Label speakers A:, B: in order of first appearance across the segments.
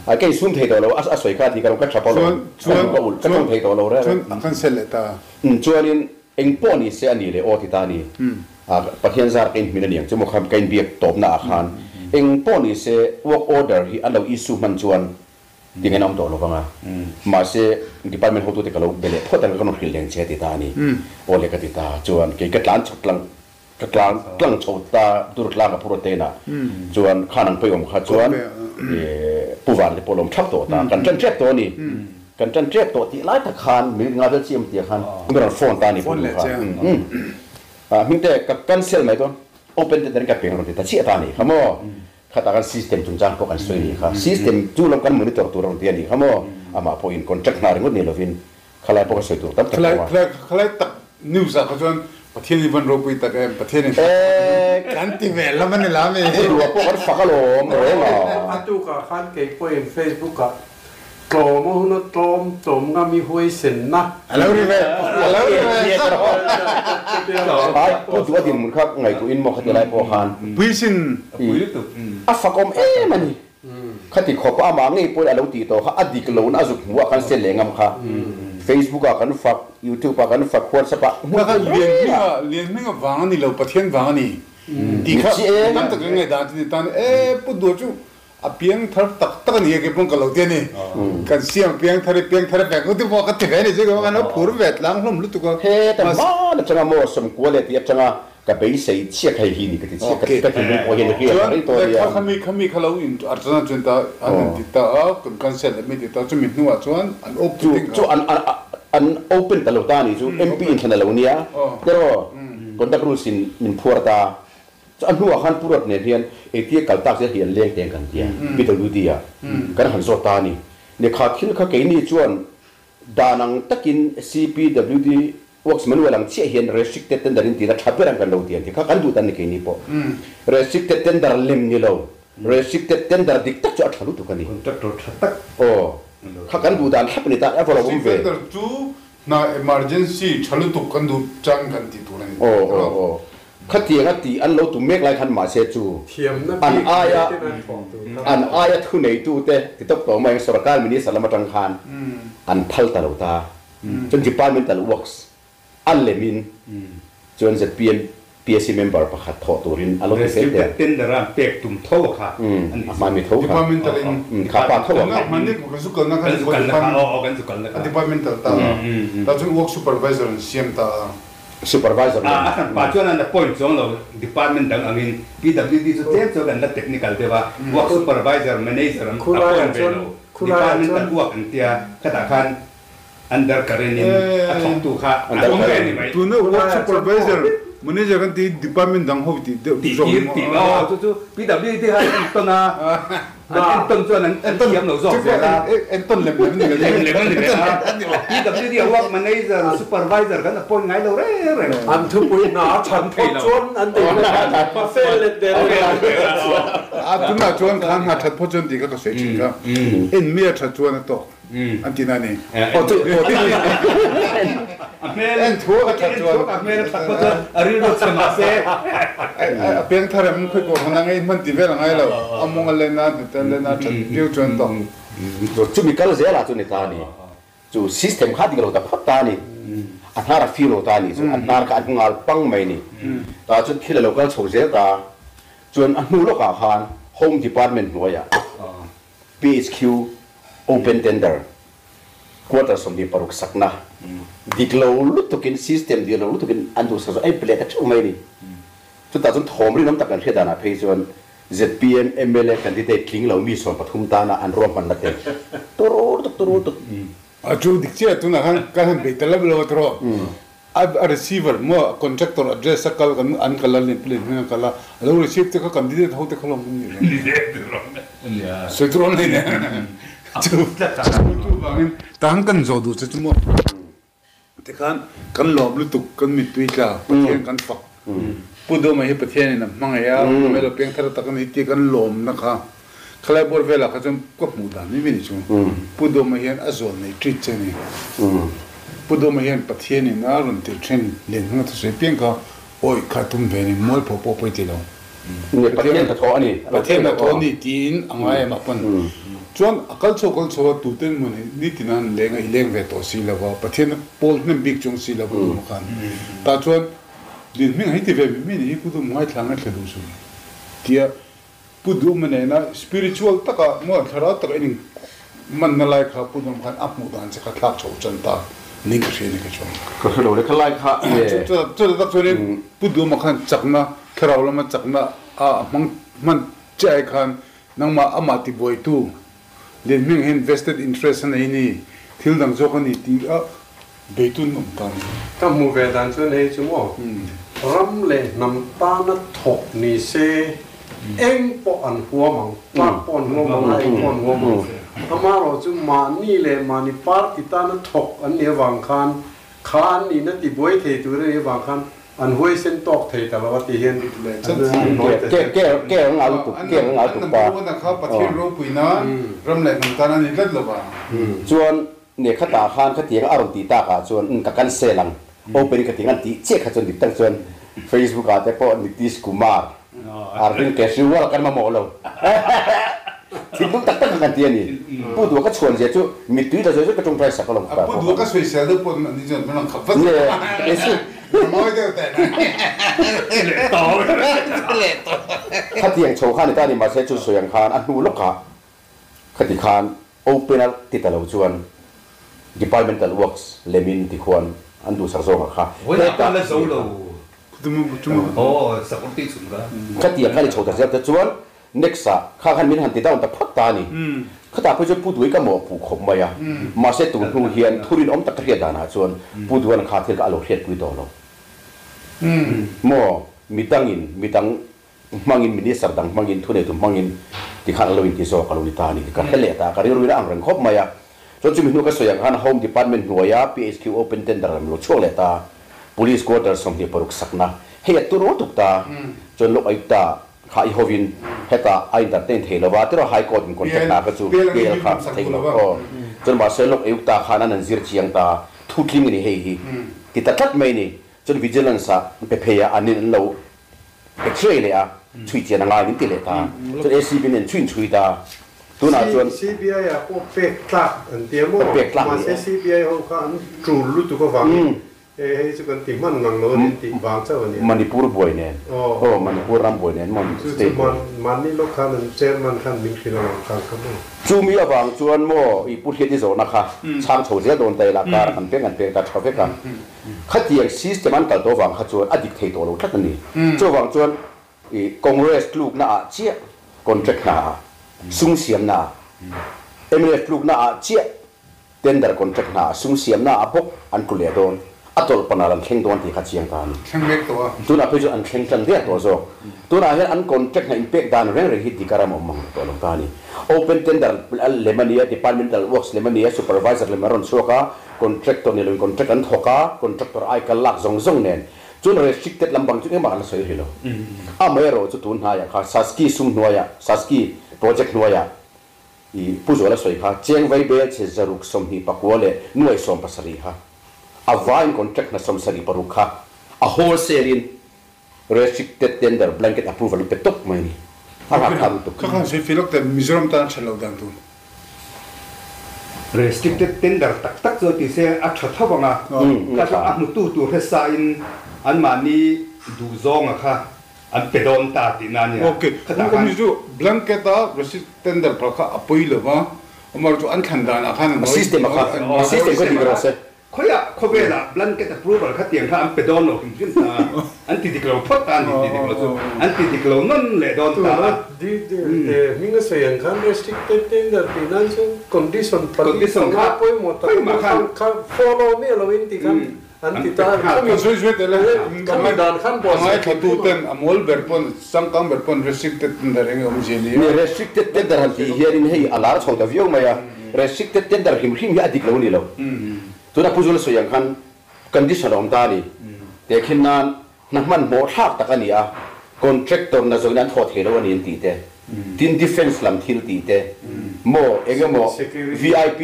A: A ka insum thei tawh lo, a sawi kha ti ka lo ka tha pawh lo, ka hnuk a ulh, ka tawng thei tawh lo reng
B: reng. Chuan a cancel leh ta.
A: Chuanin eng pawh ni se a ni leh aw ti ta a ni. Pathian zar ka inhmin a niang chu maw kha ka inbiak tawpna ah khan eng pawh ni se work order hi an lo issue hman chuan tinge an awm tawh lo vang a. Mahse department hotute ka lo be leh phawt ang ka rawn hrilh leng che a ti ta a ni. Aw le ka ti ta. Chuan kei ka tlan chhawk tlang Ka tlang tlang chho ta dur tlang a phur a tena chuan khan ang pawih awm kha chuan Pu Van te pawh lawm thap tawh ta kan tan tep tawh a ni kan tan tep tawh tih lai tak khan minute nga vel chiam tia khan mi rawn phone ta a ni Pu Duh kha hmingte ka cancel mai dawn open tender in ka peng rawn ti ta chiah ta a ni kha maw khatah khan system chungchang pawh kan sawi a ni kha system chu lam kan monitor tur a rawn ti a ni kha maw amah pawhin contract hna ringawt ni lovin Khalai pawh ka sawi tur tam tak lo a.
B: Khalai tak news ah kha chuan Pathian hi van ropui tak em, Pathian in kan ti ve lam a ni la mi.
A: Pu Dua pawh kan fak alawm reng a.
C: A tukah khan kei pawhin Facebook ah tlawm a hun a tlawm tlawm ngam i huaisenna.
B: A lo ri ve, a lo ri ve.
A: Ai Pu Dua dinhmun kha ngaihtuahin maw khati lai pawh khan.
B: Puisin.
A: A fakawm em a ni. Khati khawp a amah ngei pawhin a lo tih tawh kha a dik lo na a zuk hmuh ah khan sel leh ngam kha. Facebook ah kan fak, YouTube ah kan fak, WhatsApp ah hmun
B: Kha kha lian hminga lian hminga vang a ni lo Pathian vang a ni tih kha tam tak ka ngaihdan chu ni tan e Pu Dua chu a piang thar tak tak a ni e keipawh ka lo ti a ni. Kan siam a piang thar i piang thar a vek te pawh ka ti ve a ni chu kan lo phur ve tlang hlawm lutuk a.
A: Heta hman atanga maw sawmkua leh tih atanga Ka beisei chiah hei hi ni ka ti chiah ka ti ka thinlung pawh hian hriat a rei tawh nia.
B: Chuan khami khami kha lo in archana chuan ta an han ti ta a kan cancel leh mai ti ta chumi hnuah chuan an open
A: chu chu an an open ta lo ta ni chu MP in thlan a lo nia tiraw conduct rules in min phuar ta chu a hnuah khan Pu Ruat nen hian engtia kal tak zel hi an leng teng kan tia PWD ah kan han zawt ta a ni ni kha thil kha keini chuan dan ang takin CPWD Works manual ang chiah hian restricted tender in tihna tha ber ang kan lo ti ang tih kha kan duh tan ni keini pawh. Restricted tender lem ni lo, restricted tender dik tak chu a tha lutuk a ni.
D: Contractor tha tak.
A: Aw, kha kan duh dan thlap a ni ta, a va lo awm ve.
B: Restricted tender chu hna emergency tha lutuk kan duh chang kan tih tur a ni.
A: Aw, aw, aw. Khatiang a tih an lo tum mek lai khan mahse chu
C: Thiamna
A: an
C: bik
A: aia
C: nei ten an thawh tur kha.
A: an aia thuneitute ti tawp tawh mai ang sorkar minister lam atang khan an phal ta lo ta. Chuan departmental works a lemin chuan ZPM PSC member pakhat thawh turin a lo ti fel der.
D: Restricted tender a an pek tum tho a kha a nih
A: chu. A hmani tho kha.
B: Departmental in
A: kha pa tho a kha.
B: Hmani kan zu kalna kha
D: kan zu kalna kha aw aw kan zu kalna kha.
B: A departmental ta a ta chuan work supervisor an siam ta a.
A: Supervisor
D: lem. A hran pa chuan an appoint chuang lo department dang angin PWD chu tlem chuan kan la technical deuh a work supervisor manager an appoint ve lo departmental work an tia khatah khan Under current in a thawktu kha a awm ve a ni mai.
B: Tuna work supervisor, manager kan tih department dang ho tih deuh
D: zawk ni maw? Tih aw chu chu PWD kha an entawn a, an entawn chuan an thiam lo zawk zel a.
B: Entawn lem lem a ni ve.
D: Lem lem a ni ve a. PWD a work manager, supervisor kan appoint ngai lo reng reng.
C: An thupui hna a that phawt chuan an ti hle a, a fail let der a.
B: A tunah chuan kha hna that phawt chuan tih kha ka sawi thin kha. En mi a that chuan a tawk. An ti na ni. En thu a that chuan.
D: A hmel a that phawt chuan a rilru chhe mah se.
B: A piang thar em khawi pawh hman a ngei hman ti vel a ngai lo. A mawng a len a, hnute a len a, that viau chuan tawh.
A: Chumi kal zel ah chu ni ta a ni. Chu system kha dik lo ta phawt ta a ni. A hnar a fir lo ta a ni chu. A hnar kha a hnungal pang mai a ni. Tah chuan thil a lo kal chho zel ta. Chuan a hnu lawkah khan Home Department hnuaiah PHQ Open Tender Quarter 26 sakna dik lo lutukin system dik lo lutukin an duhsak chu a inpe leh ta theuh mai a ni. Chutah chuan thawm rinawm tak kan hriat danah phei chuan zpm mla candidate tling lo mi 13 tana an ruahmanna te tur tuk tur tuk.
B: A chu dik chiah tunah khan kan han bei ta lo lo a tawh. A receiver maw contractor address a kal kan an kal a leh plane hming a kal a, a lo receive te kha candidate ho te kha lawm kan nih reng. Sawi tur awm hlei nen. Chu chu vangin tang kan zawh duh che chu maw tikhan kan lawm lutuk kan mittui tla Pathian kan fak Pu Dawma hi Pathianin a hmangaih a Melo Piangthar tak a ni tih kan lawmna kha khalai bawr velah kha chuan ka hmuh dan mai mai ni chu Pu Dawma hian a zawl nei treat che a ni. Pu Dawma hian Pathianin a rawn tirh then len hmang a thusawi piang kha awih kha tum ve a ni, mualpho pawh pawi ti lo.
A: Pathian hnathawh a ni.
B: Pathian hnathawh a ni tiin a ngai em a pawn. Chuan a kal chho kal chho a tuten maw ni nitin a han leng a i leng ve tawh si lo va, Pathian a pawl hnem bik chuang si lo va tum a khan. Tah chuan Dinhming hei ti ve mi mi nih hi Pu Dum ngaithla ngaithla duh suh tia Pu Duma nena spiritual taka maw thlarau taka in manna lai kha Pu Duma khan a hmuh dan che kha thlak chho tan ta ning ka hria ni ka chuang.
A: Ka hre lo le kha lai kha nge.
B: Chutah tak chuanin Pu Duma khan chakna thlarau lama chakna a hmang hman chiah ai khan nangmah amah tibuaitu Lianhming hian vested interest a nei ni, thil dang zawk a ni tih a beitun awm ta ni.
C: Ka hmuh ve dan chuan hei chu maw, ram leh hnam tana thawk ni se eng pawh an huam ang, tlak pawh an huam ang a, eng pawh an huam ang. Amaherawh chu mahni leh mahni party tana thawk an nih avang khan Kha an nihna ti buai thei tur a nih avang khan an huaisen tawk thei ta lo a ti hian an nawi ta zel.
A: Ke ang al tuk, ke ang al tuk pa.
B: An number one kha Pathian ropui nan ram leh hnam tan a ni tlat lo va.
A: Chuan ne khatah khan khatiang a rawn tih takah chuan ka cancel ang, open in khatiang an tih chiah kha chuan dik tak chuan Facebook ah te pawh Nitish Kumar Arvind Kejriwal kan mamawh lo. Thinlung tak tak kha kan ti a ni. Pu Dua ka chhuan zia chu mittui tla zawi zawi ka tawngtai sak alawm
B: ka. Pu Dua ka sawisel deuh pawh ni chuan hmel ang khap vat. Mawi deuh teh na.
D: Leh tawh.
A: Leh tawh. Khatiang chho kha ni ta ni mahse chu sawi ang khan a hnu lawkah khati khan open a ti ta lo chuan departmental works lemin ti khuan an duhsak zawngah kha
D: heta la zo lo.
A: Khatiang khan i chho ta zel te chuan next ah kha khan min han ti down ta phawt ta a ni. Khatah pawh chuan Pu Duai ka mawh puh khawp mai a, mahse tun hnu hian thurin awm tak ka hriat danah chuan Pu Duan kha thil kha a lo hriatpui tawh lo. Maw midangin midang hmangin minister dang hmangin thuneitu hmangin tikhan a lo inti zawk a lo ni ta a ni tih ka hre leh ta a, ka rilruin a ang reng khawp mai a. Chuan chumi hnu ka sawi ang khan Home Department hnuaia PHQ Open Tender lam lo chhuak leh ta, Police Quarter 26 sakna hei a turu tuk ta, chuan lawk Ayukta kha i hovin hetah a entertain thei lo va, tiraw High Court in contract hna kha chu bail kha theih lo aw. Chuan mahse lawk Ayukta khan an an zir chiang ta, thu tling a ni hei hi ti ta tlat mai ni. Chuan Vigilance ah pe phei a, an in an lo X-ray leh a, chhui chian a ngai min ti leh ta. Chuan ACB nen chhuin chhui ta. Tunah chuan.
C: CBI ah pawh pek tlak an ti a maw?
A: Pek tlak ni
C: e. Mahse CBI ho kha an tul lutuk avangin he hei chu kan ti hman ngang lo a ni an tih vang chauh a ni a.
A: Manipur buai nen. Aw Manipur ram buai nen maw
C: state buai. Chu chu mahni lawk khan an chairman khan min hrilh alawm khan kha maw?
A: Chumi avang chuan maw i Pu Hriat i zawhna kha chhang chho zel dawn ta ila kar an peng an peng ta tha vek a. Khatiang system an kal tawh vang kha chuan a dik thei tawh lo tlat a ni. Chuvang chuan i Congress tlukna ah chiah contract hna ah, sum siamna ah, mnf tlukna ah chiah tender contract hna ah, sum siamna ah bawk an tlu leh dawn, a tawlh panal an thleng dawn tih kha chiang ta a ni.
B: Thleng mek tawh a.
A: Tunah phei chuan an thleng tan viau tawh zawk. Tunah hian an contract hna inpek dan reng reng hi dik a ram awm mang tawh lo ta a ni. Open tender lem a ni a, departmental works lem a ni a, supervisor lem a rawn chhuak a, Contractor ni loin contract an thawk a, contractor ai kal lak zawng zawng nen chuan restricted lam bang chu engmah an la sawi hrih lo. Amaherawh chu tun hnaiah kha Saski sum hnuaiah, Saski project hnuaiah i Pu Zuala sawi kha cheng vai bel chhe zaruk 24 leh nuai 17 kha a vaiin contract hna 76 kha a wholesale in restricted tender blanket approval an pe tawp mai a ni. A rapthlak lutuk.
B: Kha khan sawi feh lawk teh Mizoram tan a that lo dan tur.
D: Restricted tender tak tak chu ti se a tha tho ang a, kha chu a hmutu tur hre sa in anmahni duh zawnga kha an pe dawn ta tihna a nia.
B: Ok,
D: Khatah khan.
B: Awmzia chu blanket a restricted tender phal kha a pawi lo va, amaherawhchu an thlan danah khan
A: a system a kha, a system kha dik rawh se.
D: Khawiah khawvelah blanket approval kha tiang kha an pe dawn lo hrim hrim ta a, an ti dik lo phawt ta a ni ti dik lo chu an ti dik lo nawn leh dawn ta a.
C: Hming a sawi ang khan restricted tender tih nan chuan condition pali panga pawimawh tak kha follow miah lo in tih khan an ti ta a. Khami dan khan buatsaih
B: A ngaithla tu ten a mawl ber pawn changkang ber pawn restricted tender eng nge awmzia ni a.
A: Ni restricted tender han tih hianin hei a lar chho ta viau mai a. Restricted tender hrim hrim hi a dik lo ni lo. Tuna Pu Zula sawi ang khan condition a awm ta a ni. Tehkhin nan hna hmanhmawh thlak tak a ni a, contractor na zawin an thawh thei lo a ni an tih te, tin defence lam thil tih te, maw eng emaw VIP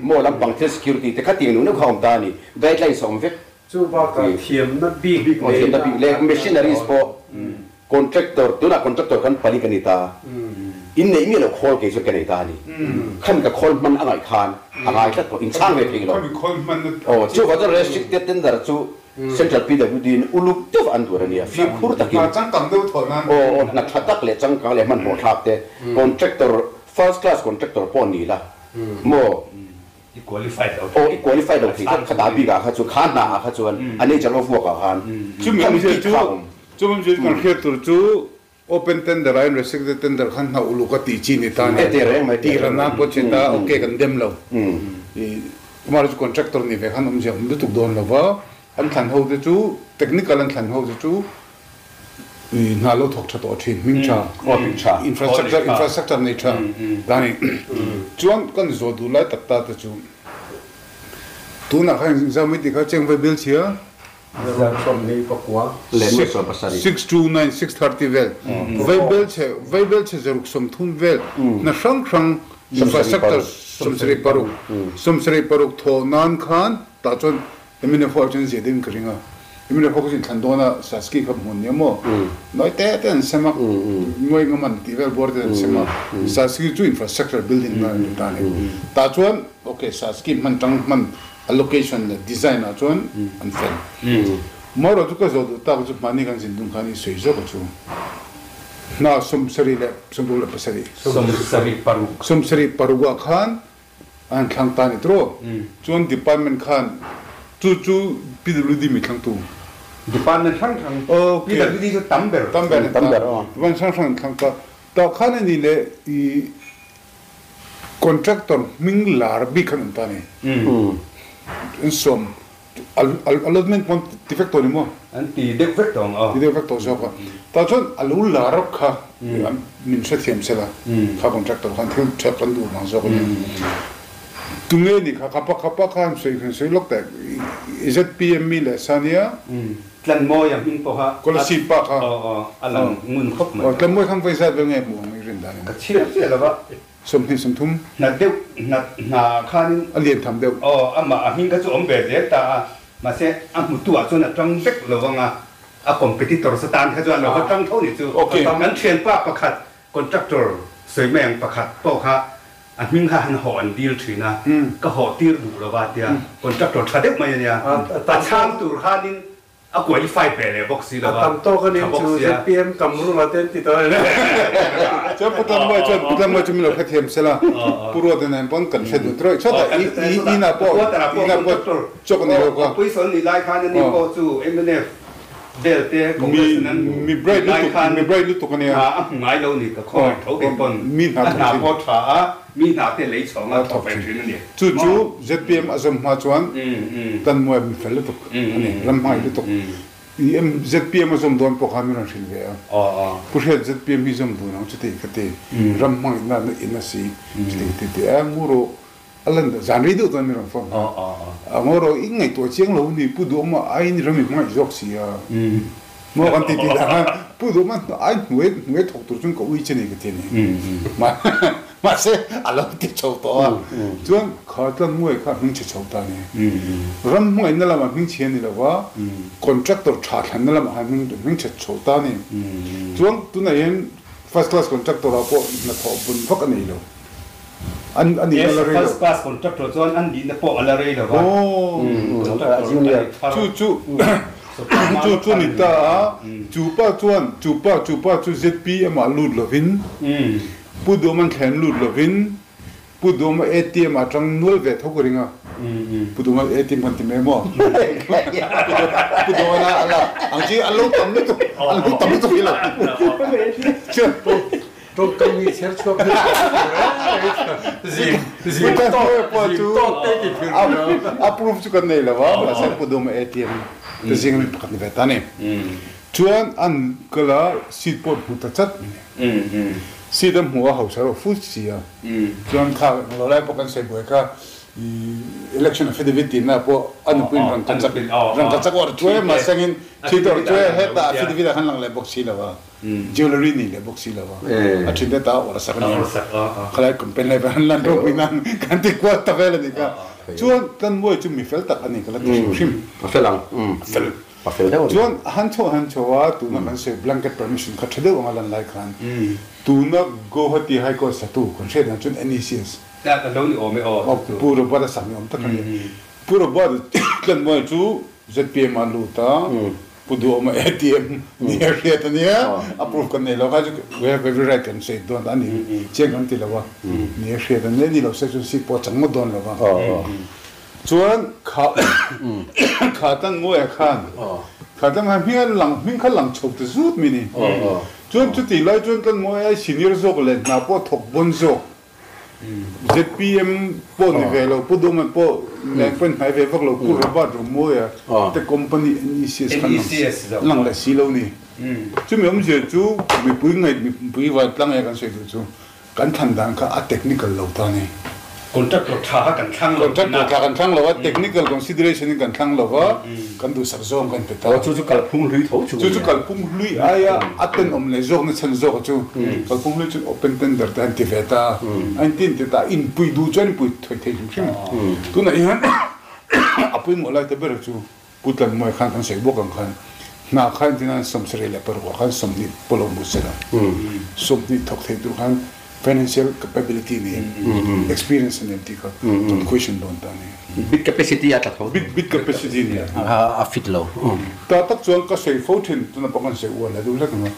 A: maw lampang thil security te khatiang nuh neuh kha a awm ta a ni. Guidelines a awm vek.
C: Chu bakah thiamna bik
A: nei thiamna bik leh machineries pawh contractor tunah contractor kan pali ka ni ta. In nei miah lo khawl kei chuan ka nei ta a ni. Khan ka khawl hman a ngaih khan a ngai tlat tawh, in chhang ve thei lo. Aw, chuvang chuan restricted tender chu Central PWD in uluk deuh an duan a nia, fimkhur takin. Aw, aw, hna tha tak leh changkang leh hmanhmawh thlak te, contractor, first class contractor pawh ni la maw?
D: I qualified lo
A: thei. Aw, i qualified lo thei tlat kha ta bik ah kha chuan, kha hna ah kha chuan a nature of work ah khan
B: kha mi bik kha a awm. Chumi awmzia chu kan hriat tur chu Open tender aiin restricted tender khan hna uluk a tih chi ni ta nia. Tih ran nan pawh che ta ok kan dem lo. Kumar chu contractor ni ve khan awmzia awm lutuk dawn lo va, an thlan ho te chu technical an thlan ho te chu hna lo thawk tha tawh thin, hming tha, infrastructure infrastructure nei tha ta ni. Chuan kan zawh duh lai tak ta te chu tunah khan Zamui tih kha Chengvai bill chhia 629 630 vel vaibelchhe vaibelchhe 130 vel hna hrang hrang infrastructure 76 76 thawh nan khan tah chuan MNF ho ah chuan zia deuhin ka ring a MNF ho kha chu inthlan dawn a Saski kha hmun nia maw nawi te te an sem a ngawi ngam an tih vel bawr te an sem a Saski chu infrastructure building nan a ni ta a ni tah chuan ok Saski hman tang hman Allocation leh design ah chuan an fel. Marawh chu ka zawh duh tak chu hmani kan zin dung khan i sawi zawk a chu. Hna 77.
D: 76.
B: 76 ah khan an thlang ta ni tiraw? Chuan department khan chu chu PWD mi thlangtu.
D: Department hrang hrang PWD chu tam ber.
B: Tam ber. Department hrang hrang an thlang ta. Tah khan a ni leh i Contractor hming lar bik khan an ta ni. An sawm allotment pawh an ti vek tawh ni maw?
D: An ti deuh vek tawh ang aw.
B: Ti deuh vek tawh zawk a. Tah chuan a lo lar kha min hrethiam se la, kha contractor khan thil ṭhep kan duh vang zawk a ni. Tunge ni kha kha pa kha pa kha an sawi sawi lawk teh ZPM mi leh sa nia.
D: Tlanmawi a hming pawh kha
B: Kolasib pa kha.
D: Aw aw a lang ngun khawp mai.
B: Aw Tlanmawi khan vawi zat vel nge hmuh ang i rin dan in.
D: Ka chhiar chiah lo va.
B: 20 30.
D: Hna deuh hna hna khanin.
B: A lian tham deuh.
D: Aw amah a hming kha chu awm ve zel ta a, mahse a hmutu ah chuan a tang vek lo ang a, a competitor sa tan kha chuan lo va tang tho ni chu. Kan thianpa pakhat contractor sawi mai ang pakhat pawh kha A hming kha han hawh an dil thin a, ka hawh tir duh lo va tia contractor tha deuh mai a nia, a chhang tur khanin a qualify ve leh bawk si lo va,
C: A tam tawk a nih
D: tha bawk
C: chu
D: sia.
C: ZPM kam rula te an ti tawh a ni.
B: Chuan Pu Tlanmawia chuan Pu Tlanmawia chu min lo hrethiam sela, Pu Ruata nen pawn kan hre dun trawih chawt a, i inah pawh inah pawh chawk a ni lo ka.
D: Pui sawn ni lai khan ani pawh chu mnf vel te Congress in an
B: Mi bright
D: lai
B: lutuk
D: khan
B: mi bright lutuk a nia.
D: hna a hmu ngai lo ni ka khawngaih tho kei pawn
B: Mi hna
D: a
B: thawk
D: hna
B: thin.
D: pawh tha a mi hna te lei chhawng a
B: A
D: thawk
B: thawk
D: ve
B: thin.
D: thin a ni
B: Chu
D: maw.
B: chu ZPM a zawm hma chuan tan muai mi fel lutuk a ni, ram hmangaih lutuk. I em ZPM a zawm dawn pawh khan min rawn hrilh ve a. Pu Hriat ZPM hi zawm dun ang chuti ka ti, ram hmangaihna in a si chuti ka ti ti a, Nguru A lan dah zan rei deuh chuan min rawn phone a. A ngaw rawh i ngaihtuah chiang lo ni Pu Duhawma aiin ram i hmangaih zawk si a. Maw kan ti ti dah khan Pu Duhawma ai hnuai hnuai thawk tur chuan ka ui che ni ka ti a ni. Mahse a lo ti chho tawh a. Chuan kha tlan nguai kha a hming chhe chho ta a ni. Ram hmangaihna lamah hming chhe a ni lo va, contractor tha thlanna lamah khan hming chhe chho ta a ni. Chuan tunah hian first class contractor ah pawh hnathawh bun vak a nei lo. An a nihna la rei lo.
D: First class contractor chuan an nihna pawh a la rei lo va.
B: Chu chu chu chu ni ta a, chu pa chuan chu pa chu pa chu ZPM ah lut lovin Pu Duhawm an thlen lut lovin Pu Duhawm a ATM ah tang nual ve tho ka ring a. Pu Duhawm a ATM kan ti mai maw? Pu Duhawm a la ang chi an lo tam lutuk an lo tam lutuk hi lo. Chuan
C: Tawngkam hi chher chhuak hle zing tawk te ti thil
B: a proof chu kan nei lo a mahse Pu Duma ATM te zing mi pakhat ni ve ta ni chuan an kal a seat pawh hmu ta chat seat an hmu a hausa ro full si a chuan kha lo lai pawh kan sawi buai kha election affidavit tih na pawh a nupui in rangkachak rangkachak awrh chuai mahse angin thil te awrh chuai heta affidavit ah khan lang leh bawk si lo a. Jewelry nei leh bawk si lo a, a thin te ta a awrh sak a ni. Khalai campaign lai han lan ropui nan kan ti kual ta vel a ni kha. Chuan Tlanmuai chu mi fel tak a ni ka la ti hrim hrim.
A: A fel ang.
B: A fel.
A: Pafel deuh a ni.
B: Chuan han chhoh han chho a, tuna kan sawi blanket permission kha tha deuh anga lan lai khan tuna Guwahati High Court satu kan hriat dan chuan NECS
D: A lo ni awm e aw.
B: Pu Robert a sak ni awm tak a ni. Pu Robert Tlanmual chu zpm ah lut a, Pu Duhawma ATM ni a hriat a nia, approve kan nei lo kha chu we have every right kan sawi dawn a ni, chiang kan ti lo a, ni a hriat a nia, ni lo se chuan seat pawh a chang ngawt dawn lo va. Chuan kha kha Tlanmuaia khan kha Tlanmuaia hming a lang hming kha lang chho ta zut mai ni. Chuan chutih lai chuan Tlanmuaia senior zawk leh hna pawh thawk bawn zawk zpm pawh ni ve lo Pu Duhman pawh nen pawh inhnai ve vak lo Pu Robert Romuaia te company NECS khan lang leh si lo ni. Chumi awmzia chu mipui ngaih mipui vantlang e kan sawi duh chu Kan thlan dan kha a technical lo ta ni.
D: Contractor tha kha kan thlang lo
B: Contractor tha kan thlang lo a, technical consideration in kan thlang lo va, kan duhsak zawng kan pe ta.
A: Aw chu chu kalphung hlui tho chu
B: Chu chu kalphung hlui aia a tenawm leh zawkna chhan zawk chu kalphung hlui chuan open tender te an ti ve ta, a inti inti ta, inpui duh chuan inpui thawih thei hrim hrim. Tunah hian a pawimawh lai ta ber chu Pu Tlanmuai khan kan sawi bawk ang khan hna kha engtin an 74 ah khan 20 pawh lo hmu se la, 20 thawk thei tur khan financial capability nei em, experience a nei em tih kha kan question dawn ta a ni.
A: Bid capacity a tla tho.
B: Bid capacity nei
A: a fit lo.
B: Ta tak chuan ka sawi fo thin, tuna pawh kan sawi uar la deuh hlek ang a,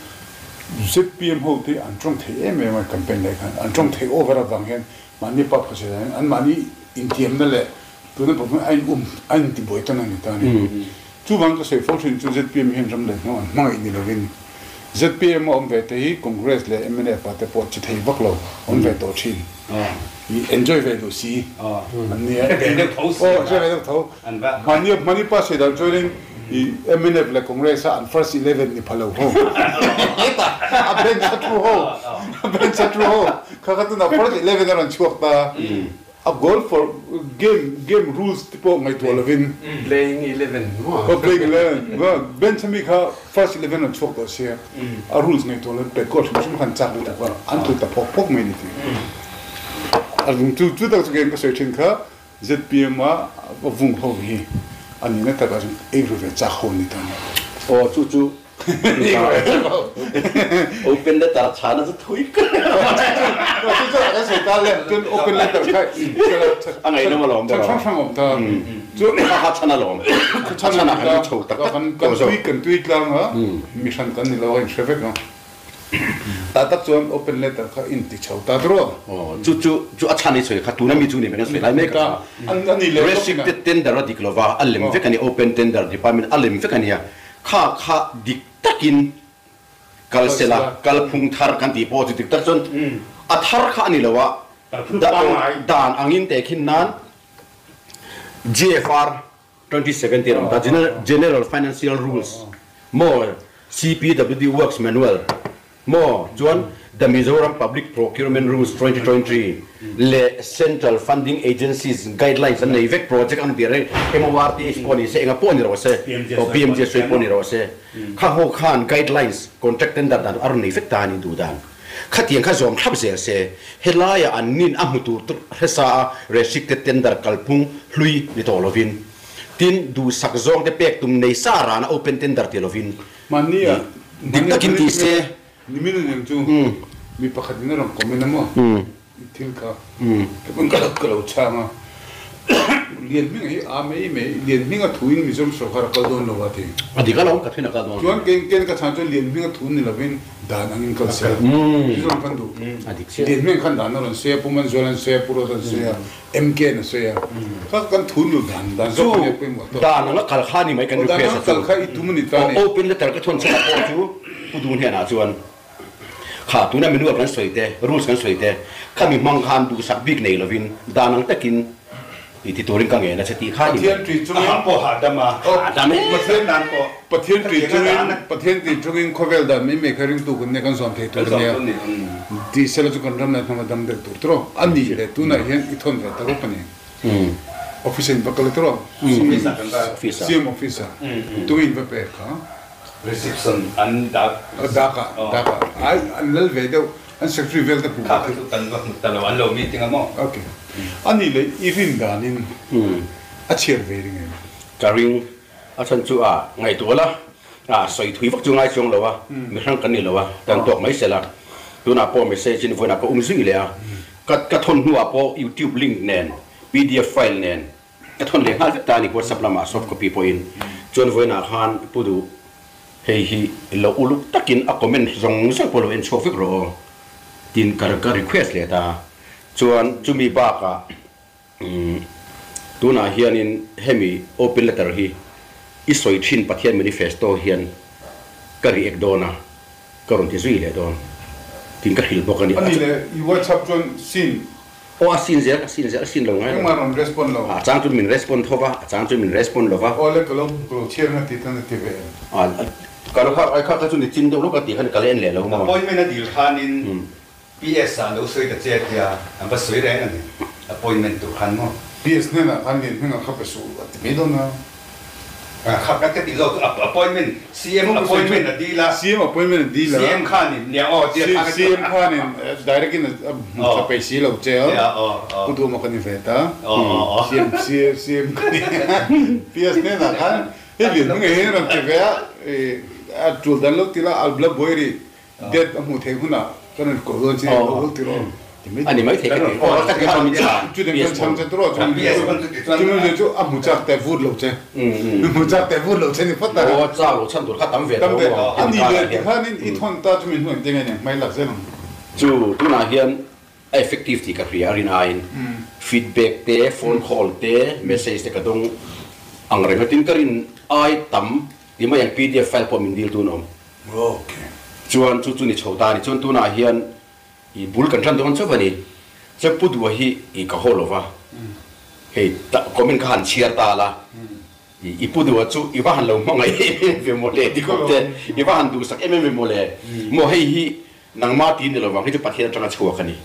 B: zpm ho te an tawng thei em em a campaign lai khan, an tawng thei over avang hian mahni pa phusa hian an mahni intiamna leh Tuna pawh hian a in um, a in tibuai tan a ni ta a ni. Chuvang ka sawi fo thin chu zpm hian ram leh hnawh an hmangaih ni lovin zpm a awm ve te hi Congress leh mnf ah te pawh che thei vak lo awm ve tawh thin. I enjoy ve duh si an nia.
D: Hre ve deuh tho si.
B: Aw hre ve deuh tho. Mahni mahni pa sawi dan chuanin i mnf leh Congress a an first eleven ni pha lo ho. A bench a thu ho. A bench a thu ho. Kha kha tunah first eleven a rawn chhuak ta. A goal for game game rules te pawh ngaihtuah lovin.
C: Playing 11 maw?
B: Aw playing 11 bench ami kha first 11 an chhuak tawh sia a rules ngaihtuah lovin pet goal hrim hrim khan chak lutuk a an tlu ta phawk phawk mai ni ti a vung chu chu tak chu keiin ka sawi thin kha zpm a a vung ho hi a nihna takah chuan ei ru ve chak ho a ni ta ni.
A: Aw chu chu Open letter chhana chu thui ka
B: Chu chu kan sawi ta le chuan open letter kha
A: a ngaihnawm alawm
B: ber hrang hrang awm ta
A: chu kha kha chhan alawm
B: chhan ah kan chho tak tak kan tui kan tui tlang a mi hran kan ni lo a in hre vek a ta tak chuan open letter kha in ti chho ta tawh
A: chu chu chu a chhan i sawi kha tuna mi chu ni mai kan sawi lai mek a restricted tender a dik lova a lem vek a ni open tender department a lem vek a nia Kha kha dik takin kal se la, kalphung thar kan tih pawh chu dik tak chuan a thar kha a ni lo a, dan angin tehkhin nan GFR 2017 a awm ta, General Financial Rules maw CPWD Works Manual Maw chuan The Mizoram Public Procurement Rules 2023 leh Central Funding Agencies Guidelines an nei vek project ang tih reng MORTH pawh ni se enga pawh ni rawh se aw PMGSY pawh ni rawh se kha ho khan guidelines contract tender dan a rawn nei vek ta a ni duh dan khatiang kha zawm thlap zel se helaiah an nin a hmu tur hresa a restricted tender kalphung hlui ni tawh lovin tin duhsak zawng te pek tum nei sa rana open tender ti lovin
B: Mahnia
A: dik takin ti se.
B: Nimin a niang chu mi pakhat in a rawn comment a maw thil kha ka pawn ka lo chhang a Lian hming hi a mai mai Lian hming a thu in Mizoram sorkar a kal dawn lo a ti.
A: A dik alawm ka thuin a kal dawn.
B: Chuan kei ken ka chhan chuan Lian hming a thu ni lovin dan angin kal se Mizoram khan duh.
A: A dik chiah.
B: Lian hming khan dan a rawn sawi a Pu Manzuala an sawi a Pu Ruata an sawi a. MK na sawi a, kha kan thu nu dan dan zawk a nia pawimawh tawh.
A: Dan anga kal kha ni mai kan request a
B: chu. Dan anga kal kha i tum a ni ta ni.
A: Open letter ka thawn chhan ah pawh chu Pu Dun hnenah chuan kha tuna manual kan sawi te, rules kan sawi te, kha mi hmang khan duhsak bik nei lovin dan ang takin i ti turin ka ngen a che tih kha ni mai.
B: Pathian tui chungin
D: A pawh hahdam a.
A: Hahdam e.
B: Pathian dan pawh Pathian tui chungin Pathian tui chungin khawvel dan mai mai kha ringtu kan nia kan zawm thei tur a nia. Tih sela chu kan ram leh hnam a dam deuh tur tawh a ni le tunah hian i thawn ve ta rawp a ni. Office in va kal tawh CM office ah tu in va pek kha.
D: Reception an dak.
B: Dak ah dak ah ai an lal ve deuh an secretary vel te hmu
D: kha chu kan va hmu ta lo an lo meeting a maw.
B: Ok a ni le i rin danin a chhiar ve ring em?
A: Ka ring. A chhan chu a ngaihtuah la, a sawi thui vak chu ngai chuang lo a, mi hrang kan ni lo a, kan tawk mai sela. Tunah pawh message in vawiinah ka um zui leh a, ka ka thawn hnuah pawh YouTube link nen, pdf file nen ka thawn leh nghal vek ta a ni WhatsApp lamah soft copy pawhin. Chuan vawiinah khan Pu Duh hei hi lo uluk takin a comment zawng zawng pawh lo en chhuak vek rawh aw tiin ka ka request leh ta. Chuan chumi bakah Tunah hianin hemi open letter hi i sawi thin Pathian manifesto hian ka react dawn a, ka rawn ti zui leh dawn tiin ka hrilh bawk a ni.
B: A ni le, i WhatsApp chuan sin.
A: Aw a sin zel, a sin zel, a sin lo ngai lo.
B: Engmah rawn respond lo.
A: A chang chuan min respond tho va, a chang chuan min respond lo va.
B: Aw le, ka lo ka lo chhiar nga ti tan a ti ve em?
A: A, ka lo kha ai kha kha chu ni chin deuh lawk a tih khan ka la en leh lo maw?
D: Appointment a dil khanin PS ah lo sawi ta che tia an va sawi reng a ni, appointment tur khan maw?
B: PS hnenah khan lian hming a kha pe suh a ti mai dawn a.
D: A kha ka ti zawk chu appointment, CM appointment a dil a.
B: CM appointment a dil a.
D: CM khanin nia aw tia kha ka ti.
B: CM khanin direct in a hmu tha peih si lo che a, Pu Duhma ka ni ve ta. CM CM ka ni. PS hnenah khan hei lian hming hi rawn ti ve a, a tul dan lo ti la, a la buai rih. Date a hmuh theih hunah kan rawn koh dawn che lo lo ti rawh ti mai
A: A ni mai thei ka ti. Aw ka ti kha min chhan.
B: Chu den kan chhang che tawh chuan chu nu chu a hmu chak teh vut lo che. Hmu chak teh vut lo che ni phawt ta.
A: Aw chak lo chhan tur kha tam ve tho maw.
B: A ni leh ti khanin i thawn ta chu min hnu engtin nge ni hmai lak zel ang.
A: Chu tunah hian a effective tih ka hria a rin aiin feedback te, phone call te, message te ka dawng ang reng a tin ka rin ai tam ti mai ang pdf file pawh min dil tun awm.
B: Ok.
A: Chuan chu chu ni chho ta a ni. Chuan tunah hian i bul kan tan dawn chauh a ni. Chuan Pu Dua hi i ka haw lova. Hei ta comment kha han chhiar ta la. I i Pu Dua chu i va han lo hmangaih em em ve maw le ti khawp te. I va han duhsak em em ve maw le. Maw hei hi nangmah ti ni lovang. Hei chu Pathian atanga chhuak a ni.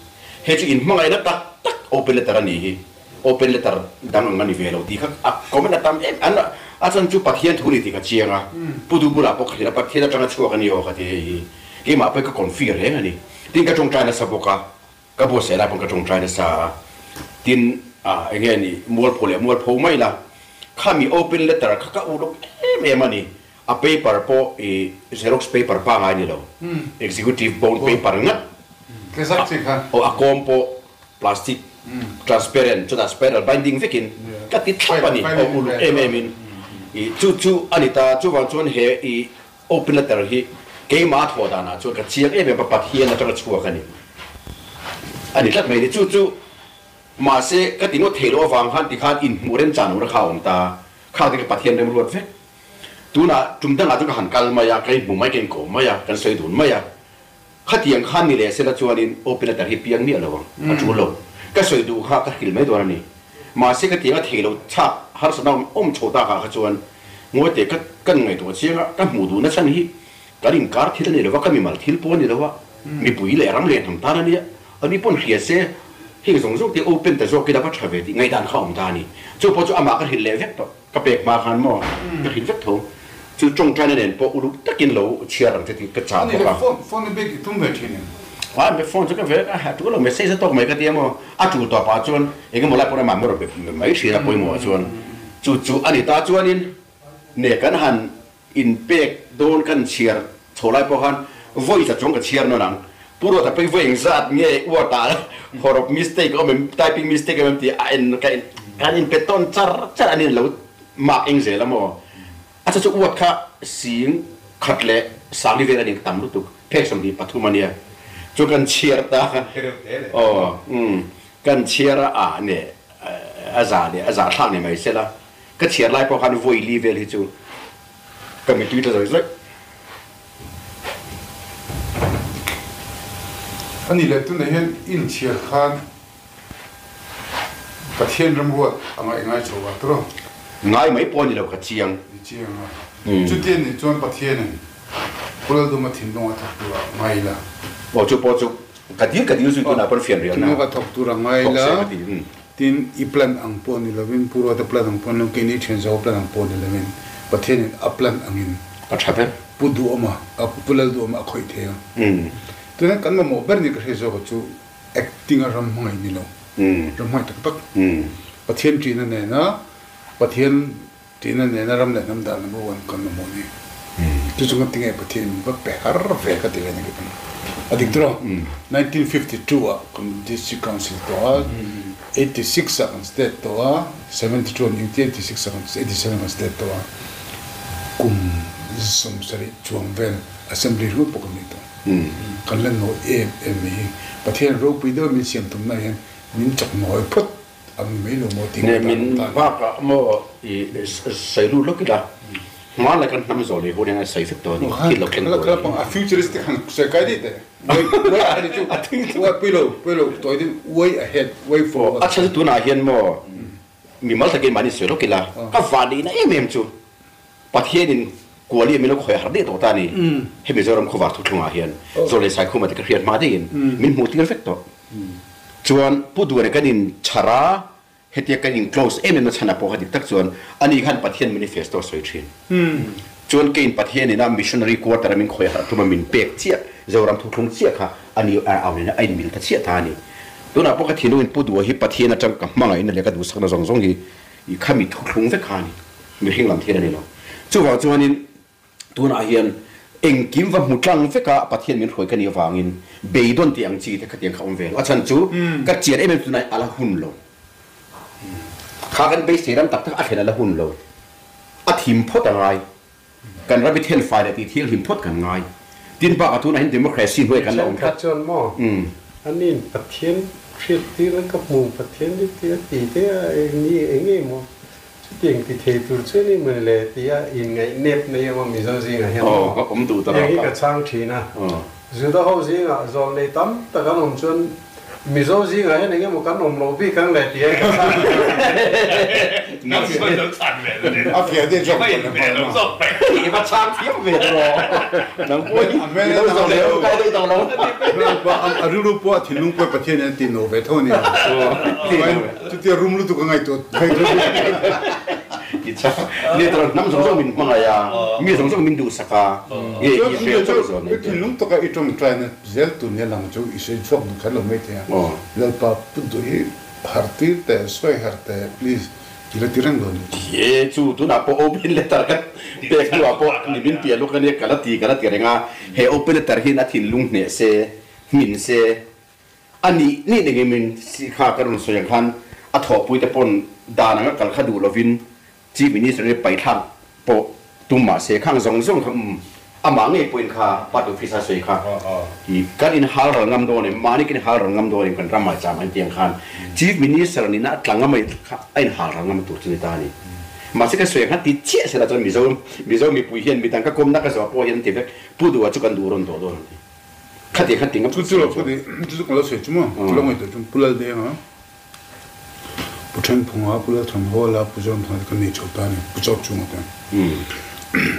A: Hei chu inhmangaihna tak tak open letter a ni hi. Open letter dang ang a ni ve lo tih kha a comment a tam em an a chan chu Pathian thu ni tih ka chiang a, Pu Du bulah pawh ka hrilh a, Pathian atanga chhuak a ni aw ka ti hei hi keimah pawhin ka confir reng a ni. Tin ka tawngtai nasa bawk a, ka buatsaih lai pawn ka tawngtai nasa a, tin ah enge ni mualpho leh mualpho mai la, khami open letter kha ka uluk em em a ni, a paper pawh i xerox paper pangai ni lo, executive bond paper ngat aw a kawm pawh Plastic transparent chutah spiral binding vekin ka ti thlap a ni, aw uluk em em in. I chu chu a ni ta, chuvang chuan he i open letter hi keimah a thawh danah chuan ka chiang em em a, Pathian atanga chhuak a ni. A ni tlat mai ni. Chu chu mahse ka ti ngawt thei loh avang khan tikhan inhmuh remchan lohna kha a awm ta, khang te kha Pathian remruat vek. Tunah tum dangah chuan ka han kal mai a, ka inhmu mai, ka inkawm mai a, kan sawi dun mai a. Khatiang khan ni leh sela chuanin open letter hi piang miah lo ang, a tul lo. Ka sawi duh kha ka hrilh mai dawn a ni. Mahse ka tiang a thei lo chhak harsatna awm awm chho tak ah kha chuan Ngawite ka kan ngaihtuah chiang a, ka hmuh duhna chhan hi kan inkar thil a ni lo va, ka mimal thil pawh a ni lo a, mipui leh ram leh hnam tan a nia, ani pawn hria se heng zawng zawng te open ta zawk ila va tha ve tih ngaihdan kha a awm ta a ni. Chu pawh chu amah ka hrilh leh vek tawh. Ka pek hma khan maw ka hrilh vek tho. Chu tawngtaina nen pawh uluk takin lo chhiar ang che tih ka chah bawk a.
B: Phone phone i bek i tum ve thin em?
A: A me phone chu ka ve a tul lo message a tawk mai ka ti a maw. A tul tawp ah chuan eng emaw lai pawn amah mawr be mai thin a pawimawh ah chuan chu chu a ni ta chuanin ne kan han in pek dawn kan chhiar chho lai pawh khan vawi tla chuang ka chhiar nawn ang. Pu Ruata pawh hi vawi engzat nge word ah hawrawp mistake a awm em, typing mistake a awm em tih a en ka en kan in pe tawn char char a ni lo mark eng zel a maw. A chu chu word kha sing khat leh sangli vel a ni tam lutuk phek 23 a nia chu kan chhiar ta aw umm kan chhiar a ah neh a za leh a za thlak ni mai sela. Ka chhiar lai pawh khan vawi li vel hi chu ka mitui ta zawih zawih.
B: A nih leh tunah hian inchhiar khan Pathian ramruat a ngaih ngai chho a tawh.
A: Ngai mai pawh a ni lo ka chiang.
B: I chiang a. Chuti a nih chuan Pathianin Pu Lalduma thinlung a thawk tur a ngai la.
A: Aw chu pawh chu ka dil ka dil zui tunah pawn fian rial na.
B: Thinlung a thawk tur a ngai la.
A: Thawk se ka ti.
B: Tin, i plan ang pawh ni lovin, Pu Ruata plan ang pawh ni lovin, keini thian zaw plan ang pawh ni lovin, Pathianin a plan angin
A: A tha ber.
B: Pu Duhawma, Pu Lalduhawma a khawih thei a. Tunah kan mamawh ber ni ka hre zawk chu acting a ram hmangaih ni lo, ram hmangaih tak tak, Pathian ṭihna nena Pathian. Ṭihna nena ram leh hnam dan number one kan mamawh ni. Chu chu ngatinge Pathian min va pe har ve ka ti ve ni kei A dik tawh 1952 ah kan District Council tawh a, 86 ah kan state tawh a, 72 an UT 86 ah kan 87 kan state tawh a, kum 70 chuang vel Assembly ringawt pawh kan nei tawh. Kan la nawi em em mai hi. Pathian ropui deuh min siam tumna hian min chak nawi phawt. An mai lo maw tih
A: Ne min bakah maw i sawi lut lawk ila hmanlai kan hnam zawh leh hun hian a sawi vek tawh a ni thil lo thleng tawh a ni.
B: A futuristic han sawi kai daih teh way ahead chu way pui lo pui lo tawi deuh way ahead way forward.
A: A chhan chu tunah hian maw mimal takin mahni sawi lawk ila ka vanneihna em em chu Pathianin kuali a min lo khawi har daih tawh ta a ni. He Mizoram khawvar thuthlungah hian Zawh leh Saikhuma te ka hriat hma daihin min hmuh tir vek tawh. Chuan Pu Duane kan in chhar a, hetia kan in close em em na chhan ah pawh kha dik tak chuan ani khan Pathian manifesto a sawi thin. Chuan kei in Pathian ina missionary quarter a min khawi harh tum a min pek chiah Zoram thuthlung chiah kha ani a au nena a in mil ta chiah ta a ni. Tunah pawh ka thinlung in Pu Dua hi Pathian atang ka hmangaihna leh ka duhsakna zawng zawng hi i khami thuthlung vek kha a ni. Mihring lam thil a ni lo. Chuvang chuanin tunah hian engkim va hmu tlang vek a Pathian min hruai ka nih avangin beidawn tih ang chi te khatiang kha awm ve lo. A chhan chu ka chian em em tunah a la hun lo. Kha kan beisei ram tak tak a thlen a la hun lo. A thim phawt a ngai. Kan ram i thenfai leh tih thianghlim phawt kan ngai. Tin bakah tunah hian democracy hnuai kan la awm tlat.
C: Thenkhat chuan maw anin Pathian hriattir a ka hmu Pathian hi tia ti te a eng ni eng nge maw Chutiang ti thei tur chu ni mai le tia inngaih nep nei emaw Mizo zingah hian maw heng hi ka chhang thin a. Juda ho zingah zawl nei tam tak an awm chuan Mizo zingah hian eng emaw kan awm loh bik ang le tia ka chhang thin a.
B: A fiah deuh zawk ka la hmang a.
A: I va chhang thiam ve ta maw? Nang pawh hi i lo zawh leh awm kai deuh tawh lo.
B: A rilru pawh a thinlung pawh Pathian hian a ti no ve tho a ni. Chutia rum lutuk a ngaihtuah
A: I chak ni tawh hnam zawng zawng min hmangaih a, mi zawng zawng min duhsak a, nge i hriat chauh zawh nei
B: te. Thinlung taka i tawngtai na zel tur nia lang chu i sawi chhuak duh kher lo mai thei a, Lalpa put duh hi har tir teh, sawi har teh please i la ti reng dawn ni.
A: He chu tunah pawh open letter ka pek hnuah pawh ni min piah lawk ania ka la ti ka la ti reng a, he open letter hian a thinlung hneh se, hmin se, A nih nih ning in si kha ka rawn sawi ang khan a thawhpui te pawn dan anga kal kha duh lovin Chief Minister hi paithlak pawh tum mah se khang zawng zawng kha umm amah ngei pawhin kha party office a sawi kha i kan in hal ral ngam dawn em mahni kan in hal ral ngam dawn em kan ram ah cham an ti ang khan Chief Minister nihna a tla ngam a kha a in hal ral ngam tur chu ni ta a ni. Mahse ka sawi ang khan ti chiah sela chuan Mizo Mizo mipui hian midang ka kawmna ka zawh pawh hian an ti vek Pu Duha chu kan duh rawn tawh dawn an ti. Khati khati ngam
B: Chu chu lo khati chu chu ka lo sawi chu maw chu lo ngaihtuah chu Pu Laldeng a Pu Thenphung a Pu Lalthanhawl a Pu Zoramthanga te kan nei chho ta a ni Pu Chawk chhunga te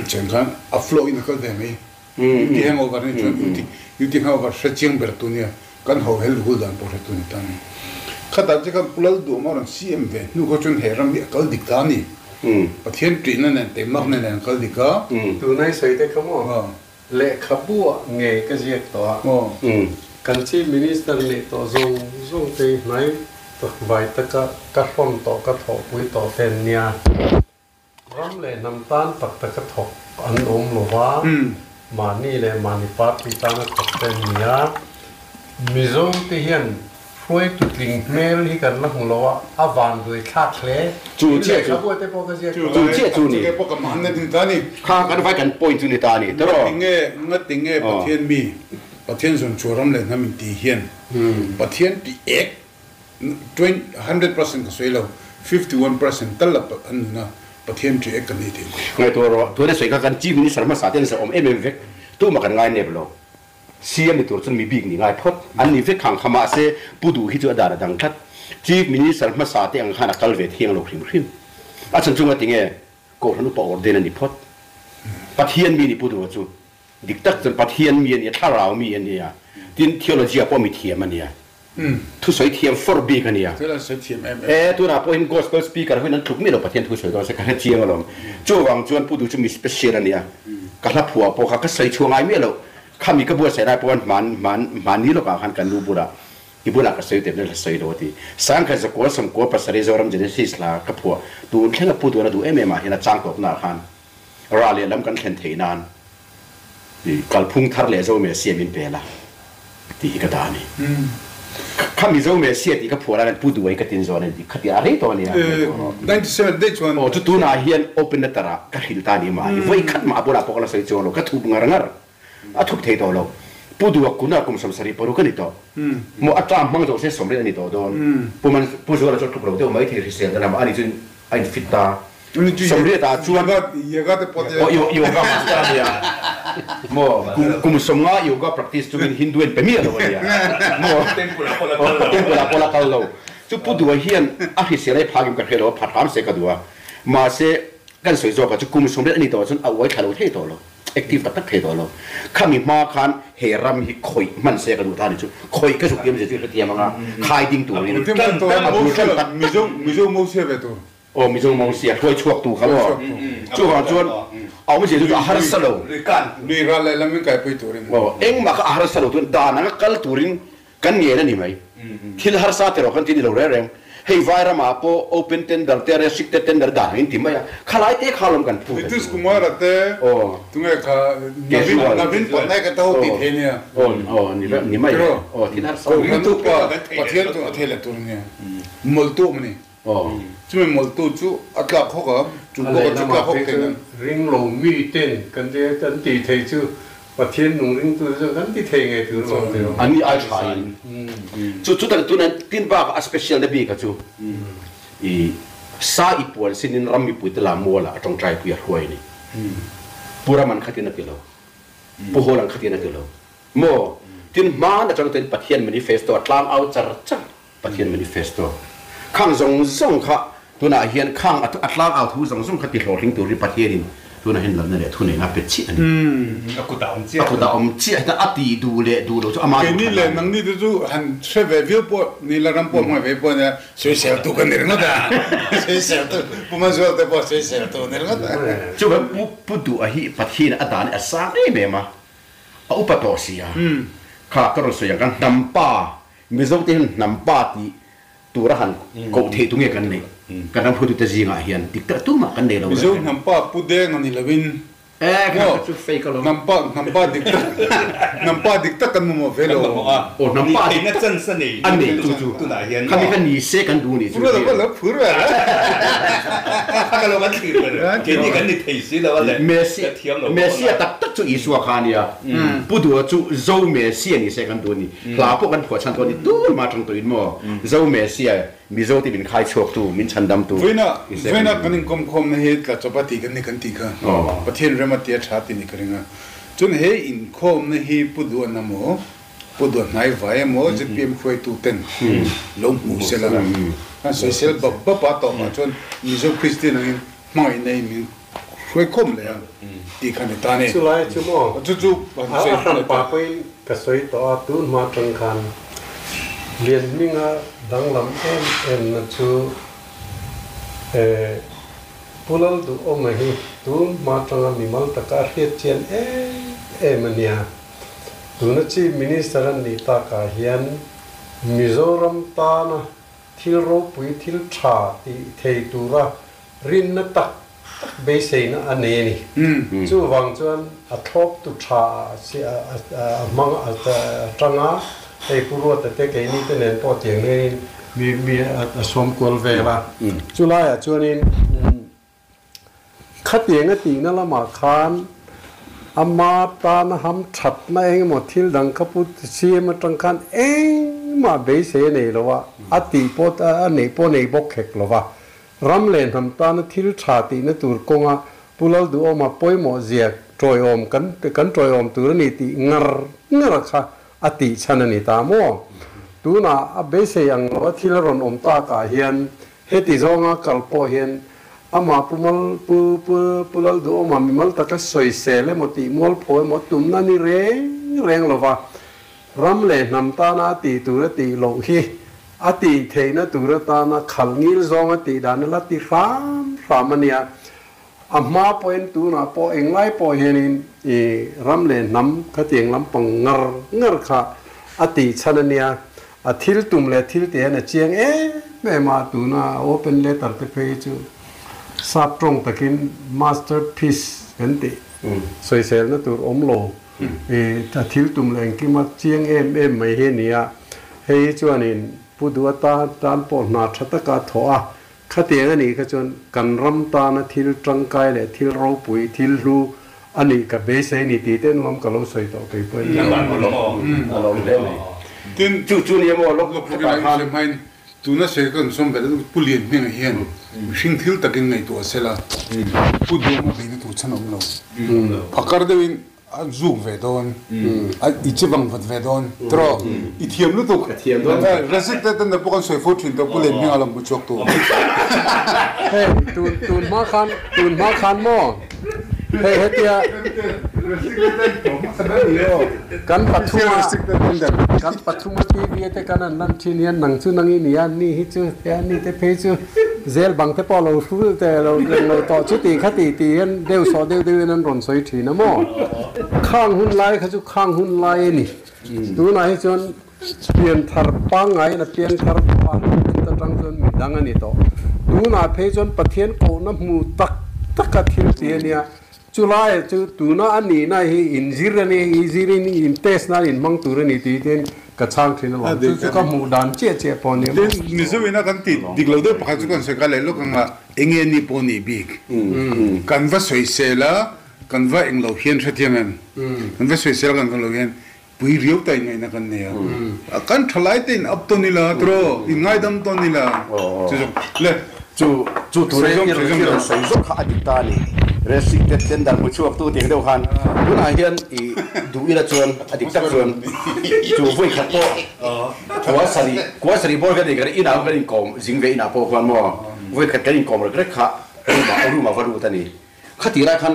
B: cheng khan a flow in a kal ve mai UT hangover ni chuan UT UT hangover hre chiang ber tu nia kan ho hel hul dan pawh hre tu ni ta a ni khatah che khan Pu Lalduhma rawn CM ve hnu kha chuan he ram hi a kal dik ta a ni Pathian ṭihna nen teimakna nen a kal dik a.
C: Tunai sawi te kha maw Lehkhabu ah ngei ka ziak tawh a, kan Chief Minister nih tawh zawng zawng te hi hnai tak vai taka ka hrawn tawh ka thawhpui tawh te an nia. Ram leh hnam tan tak taka thawk an awm lo va, mahni leh mahni party tana thawk te an nia. Mizo te hian Hruaitu tling hmel hi kan la hmu lo a, a van duai thlak hle.
A: Chu chiah chu.
C: Lehkhabu te pawh ka ziak
A: tawh. Chu chiah chu ni.
B: Chu pawh ka mahna ding ta ni.
A: Kha kan vai kan point chu ni ta ni. Tawrh.
B: Ngatinge, ngatinge Pathian mi, Pathian zawn chhuah ram leh hnam in tih hian Pathian tih ek 100% ka sawi lo, 51% tal la an nun a, Pathian tih ek kan nei thei.
A: Ngaihtuah rawh, tuna sawi kha kan Chief Minister hmasa te an zahawm em em vek, tumah kan ngai nep lo. CM ni tur chuan mi bik ni ngai phawt an ni vek khang kha mahse Pu Duh hi chu a dan a dang tlat. Chief Minister hmasa te ang khan a kal ve thiang lo hrim hrim. A chhan chunga tinge Kohhran upa ordain a ni phawt. Pathian mi ni Pu Duha chu dik tak chuan Pathian mi a ni a, thlarau mi a ni a, tin theology ah pawh mi thiam a ni a, thusawi thiam fawr bik a ni a. E tunah pawh hian gospel speaker ho in an tluk miah lo Pathian thu sawi dawn se ka hre chiang alawm. Chuvang chuan Pu Duh chu mi special a ni a, ka hla phuah pawh kha ka sawi chhuah ngai miah lo. Khami ka buatsaih lai pawh khan hman hman hmanni lawkah khan kan nu bulah I bulah ka sawi tep na hla sawi lo a ti. 1997 Zoram Genesis hla ka phuah tun thleng a pu duan a duh em em ah hian a chang tawpna ah khan ra leh lam kan thlen theih nan i kalphung thar leh Zo Messia min pe la tih hi ka dah a ni. Kha Mizo Messia tih ka phuah lai khan Pu Duai ka tin zawn a ni tih khati a rei tawh a nia.
B: 97 daih chuan.
A: Aw chu tunah hian open letter ah ka hrilh ta a ni mah hi vawi khat mah a bulah pawh ka la sawi chuang lo ka thup ngar ngar. A thup thei tawh lo. Pu Duha Kuna kum 75 a ni tawh. Maw a term hmang zawh se 80 a ni tawh dawn. Pu Man Pu Zuala chu a tluk lo deuh mai thei hrisel dan a mah ani chuan a in fit ta. 80 ah chuan
B: Yoga te pawh te.
A: Aw yoga master a nia. Maw kum kum 50 yoga practice chungin Hindu a in pe miah lo a nia. Maw
D: Temple ah pawh la kal lo.
A: Temple ah pawh la kal lo. Chu Pu Duha hian a hrisel ai phak in ka hre lo a phat hram se ka duh a. Mahse kan sawi zawk ah chu kum 80 a ni tawh chuan a uai thla lo thei tawh lo. Active tak tak thei tawh lo. Khami hma khan he ram hi khawih hman se ka duh ta ni chu. Khawih ka zuk tiam zia chu i hrethiam anga khai ding turin
B: a bul tan tak tak. Mizo Mosia ve tur.
A: Aw Mizo Mosia hruai chhuak tu kha maw. Chuvang chuan a awmzia chu chu a harsa lo.
B: Lui ral leh lam in kaipui turin.
A: Aw engmah kha a harsa lo turin dan anga kal turin Kan ngen a ni mai. Thil harsa te rawh kan ti ni lo reng reng. Hei vai ramah pawh open tender te restricted tender dan ang in ti mai a, khalai te kha lawm kan phu ve
B: tu. Nitish Kumar a te tunge kha Naveen Patnaik a te ho ti thei nia.
A: Aw aw ni ni mai e. Aw thil harsa.
B: Kohhran upa Pathian chu a thei leh tur a nia. Mawltu awm a ni. Chumi mawltu chu a tlak hawk a, chu bawk a chu tlak hawk thei nan.
C: Ring lo mi ten kan ti thei chu Pathian nung ringtu te chuan kan ti thei ngei tur lawm teh
A: An ni ai tha in chu chu tak tuna tin bak a special na bik a chu i sa i puan sin in ram mipui te la mual ah a tawngtai pui a hruai ni Pu Ram an khatin a ti lo Pu Hawl an khatin a ti lo maw tin hman atang ten Pathian manifesto a tlang au char char Pathian manifesto khang zawng zawng kha tunah hian khang a tlang au thu zawng zawng kha ti hlawhtling turin Pathianin tunah hian lalna leh thuneihna a pe chiah a ni.
D: A kutah awm chiah.
A: A kutah awm chiah hian a ti duh leh duh lo chu ama duh
B: Keini leh nangni te chu han hre ve viau pawh ni la ram pawh hmai ve pawh nia sawiseltu ka ni ringawt a, sawiseltu Pu Manzual te pawh sawiseltu a ni ringawt a.
A: Chuan Pu Pu Duha hi Pathian a dan hi a sang em em a, a upa tawh si a, kha ka rawn sawi ang khan hnam pa Mizo te hian hnam pa tih tura han koh theih tu nge kan neih? Kan ram hruaitute zingah hian dik tak tumah kan nei lo
B: reng. Mizo hnam pa pu deng a ni loin
A: maw
B: hnam pa hnam pa dik tak hnam pa dik tak kan mamawh ve lo.
A: Aw hnam pa dik tak a nei tu chu khami kha ni se kan duh ni chu.
B: Phur lo lo phur ve la.
D: Ka lo kan thlir ber keini kan ni thei si lo a le.
A: Messia tak tak chu Isua kha a nia. Pu Duha chu Zo Messia ni se kan duh a ni. Hla pawh kan phuah chhan tawh a ni. Tun mah tang tawhin maw Zo Messia Mizo te min khai chhuak tu, min chhan dam tu
B: Vawiina ni se kan vawiina duh. kan inkawmkhawm na hi tla chawp a ti kan ni kan tih kha Pathian rem a tia tha ti ni ka ring a. Chuan he inkhawm na hi Pu Duha na maw, Pu Duha hnai vai emaw zpm hruaitu ten lo hmuh sela kan sawisel bap bap a tawpah chuan Mizo Kristian angin hmangaihna in min hruai khawm leh a tih kha ni ta ni.
C: Chulai chu maw?
B: Chu chu han sawi
C: A hran pa pawhin ka sawi tawh a, tun hma tang khan Lianhminga danglam em em na chu Pu Lalduhawma hi tun hma tanga mimal taka a hriat chian em em a nia. Tuna Chief Minister an nih takah hian Mizoram tana thil ropui thil tha tih thei tura rinna tak tak beiseina a nei a ni. Chuvang chuan a thlawptu tha a hmang a tang a, hei Pu Ruata te keini te nen pawh tiang hianin mi mi a sawm kual vel a. Chulaiah chuanin Khatiang a tihna lamah khan ama tana ham thatna eng emaw thil dang kha pu CM atang khan engmah beisei a nei lo a, a tih pawh a neih pawh a nei bawk hek lo va. Ram leh hnam tana thil tha tihna tur kawnga Pu Lalduhawma pawimawh zia tawiawm kan kan tawiawm tur a ni tih ngar ngar kha a tih chhan a ni ta maw? Tunah a beisei ang lo a thil a rawn awm takah hian Heti zawnga kal pawh hian amah Pu Mal Pu Pu Pu Lalduhawma mimal taka sawisel emaw tih mualpho emaw tumna ni reng reng lova ram leh hnam tana a tih tur a tih loh hi a tih theihna tur atana khalh ngil zawng a tih dan a la ti hram hram a nia. A hma pawhin tunah pawh englai pawh hianin i ram leh hnam khatiang lampang ngar ngar kha a tih chhan a nia. A thil tum leh thil tih hian a chiang em em a, tuna open letter te phei hi chu sap tawng takin masterpiece kan tih sawiselna tur awm lo a thil tum leh engkim a chiang em em mai hi a ni a. Hei hi chuanin Pu Duha tan pawh hna tha taka thawh a, Khatiang a nih kha chuan kan ram tana thil tangkai leh thil ropui, thil hlu a nih ka beisei a ni tih te nuam ka lo sawi tawh kei pawh in.
A: A lawm hle mai.
B: Tin,
A: Chu chu nia maw lawk
B: lawk hetah khan. Hmain tuna sawi ka rawn sawm ve dawn Pu Lianhming hian mihring thil takin ngaihtuah sela Pu Duhawma beihna tur chhan a awm lo. Phakar deuhin A zuk ve dawn, a i che vang vat ve dawn tiraw? I thiam lutuk.
A: Ka thiam dawn.
B: Resik te ten pawh kan sawi fo thin tawh Pu Lenhming a lo hmu chhuak tu.
C: Hei tun tun hma khan tun hma khan maw hei hetia kan pathuma kan pathuma TV te kan an lan thin hian nang chu nang i nia ni hi chu he ni te phei chu zel bang te pawh lo hrul te lo reng lo tawh chuti kha ti ti hian deuh sawh deuh deuhin an rawn sawi thin a maw? Khang hun lai kha chu khang hun lai a ni. Tunah hi chuan pian thar pangngaiin a piang thar tawh a, chuta tang chuan mi dang a ni tawh. Tunah phei chuan Pathian kohna hmu tak taka thil ti a nia. Chulai chu tuna a nihna hi inzir a ni, i zirin in test nan inhmang tur a ni tih te ka chhang thin alawm. Chu chu ka hmuh dan chiah chiah pawh a ni
B: maw? Tin, Mizo ina kan tih dik lo deuh pakhat chu kan sawi ka leh lawk ang a, enge ni pawh nih bik. Kan va sawisel a, kan va eng lo hian hrethiam em? Kan va sawisel a, kan va lo hian pui riau ta inngaihna kan nei a. Kan thalai te in up tawn ila tiraw, in ngaidam tawn ila. Chu zawk le.
A: Chu chu tur e i rawn sawi zawk kha a dik ta a ni. Restricted tender hmu chhuak tu tih deuh khan tunah hian i duh ila chuan a dik tak chuan chu vawi khat pawh kua sarih kua sarih bawr kan nei kan inah kan inkawm zing ve inah pawh khuan maw vawi khat kan inkawm rek rek kha room ah room ah va lut a ni. Khatih lai khan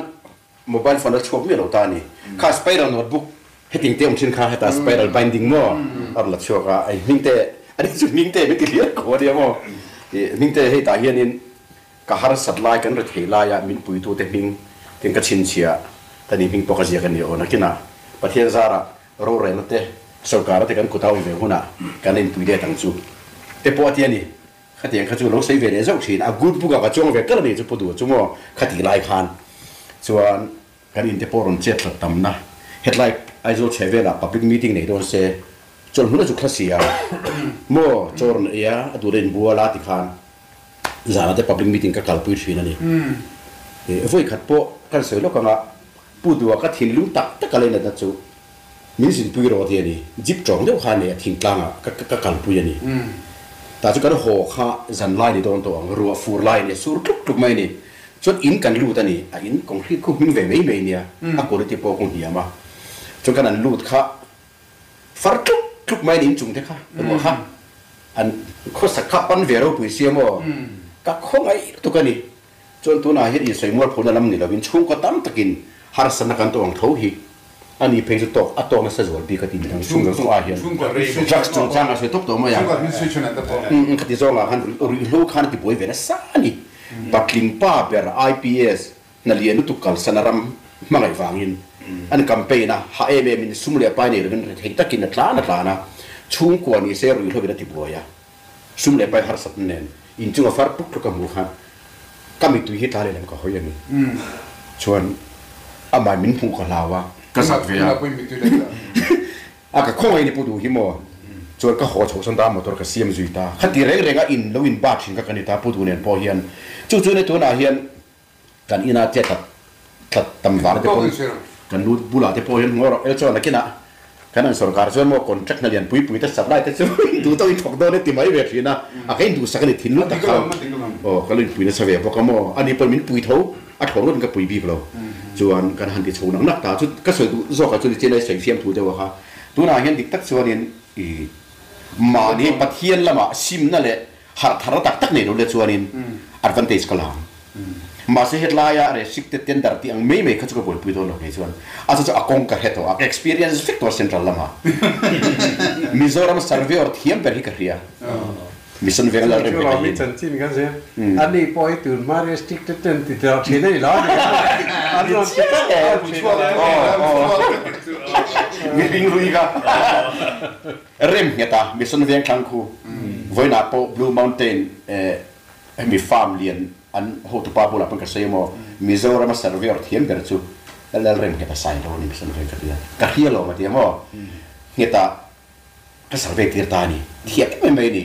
A: Mobile phone a chhuak miah lo ta a ni. Kha spiral notebook heting te awm thin kha heta spiral binding maw a rawn la chhuak a, hei hming te a ni chu hming te min ti hliar ko a nia maw. Ih hming te hei tah hianin ka harsat lai kan rethei laia min puitute hming tin ka chhinchhiah ta ni hming pawh ka ziak a ni aw nakinah Pathian zarah rorelna te sorkar te kan kut a awm ve hunah kan inpui let ang chu te pawh a ti a ni. Khatiang kha chu lo sawi ve leh zauh thin a, good book ah ka chuang ve kal a nih chu Pu Duh chu maw khatih lai khan chuan kan inte pawh rawn chet hlat tamna hetlai Aizawl chhe velah public meeting nei dawn se chawlhmun a zuk thla si a maw chaw rawn ei a a duh la inbual a tikhan zanah te public meeting ka kalpui thin a ni. Vawi khat pawh kan sawi lawk anga Pu Duh a ka thinlung tak tak a leinatna chu Min zinpui rawh ti a ni. Jeep tawng deuh kha a nei a, thingtlangah ka ka kalpui a ni. Tah chu kan haw kha zan lai ni dawn tawh ang, ruah fur lai a ni a, sur tluk tluk mai a ni. Chuan in kan lut a ni, a in concrete khu hming ve mai mai nia, a quality pawh khu hniam a. Chuan kan an lut kha far tluk tluk mai a ni inchung te kha, ruah kha an khawsak kha pan ve ropui sia maw, ka khawngaih lutuk a ni. Chuan tunah hian insawi mualphona lam ni lovin chhungkaw tam takin harsatna kan tawh ang tho hi a ni phei chu tawk a tawk nasa zual bik a ti midang chhung zawng zawng ah hian drugs chungchang a sawi tawp tawh mai a khati zawngah khan ruihhlo khan a ti buai ve nasa a ni. Patling pa ber IPS hna lian lutuk kalsan a ram hmangaih vangin an campaign a hah em em in sum leh pai nei lovin rethei takin a tlan a tlan a chhungkua ni se ruihhlo in a ti buai a. Sum leh pai harsatna nen inchunga far tluk tluk a hmuh khan ka mittui hi tla lehlam ka hawi a ni. Chuan amah min hmuh ka hlau a, ka zak ve a. A ka khawngaih ni pu duh hi maw? Chuan ka haw chhoh san ta a motor ka siam zui ta. Khati reng reng a in lo in bat thin kha ka ni ta pu duh nen pawh hian. Chu chu ni tunah hian kan ina che tlat tlat tam vang te pawn kan lu bulah te pawh hian ngaw rawh el chuan nakinah kan an sorkar chuan maw contract hna lian pui pui te supply te chu duh tawh in thawk dawn e ti mai ve thin a a ka induhsak a ni thin lut tak kha aw ka lo inpui nasa ve bawk a maw ani pawn min pui tho a thlawh ngawt in ka pui bik lo chuan kan han ti chho nak nak ta chu ka sawi duh zawk ah chuan nichin a sawi fiam thu deuh a kha tunah hian dik tak chuanin i mahni Pathian lamah simna leh Harh thar tak tak nei lo le chuanin advantage ka la ang. Mahse hetlaia restricted tender tih ang mai mai kha chu ka buaipui dawn lo kei chuan. A chu chu a kawng ka hre tawh a, ka experience vek tawh a central lama. Mizoram surveyor thiam ber hi ka hria. Mission veng lal rem vek a
C: hi. Chanchin kan zir. Ani pawh hi tun hma restricted ten ti tel thin a ni lo a ni. An rawn ti tlat a.
A: Mi ring hlui kha rem nghet a, Mission Veng thlang khu vawiinah pawh Blue Mountain hemi farm lian an hotupa bulah pawn ka sawi emaw Mizorama surveyor thiam ber chu Lalremngheta Sailo a ni Mission Veng ka ti a, ka hria lo ma ti emaw Ngheta ka survey tir ta a ni, thiam em em mai a ni.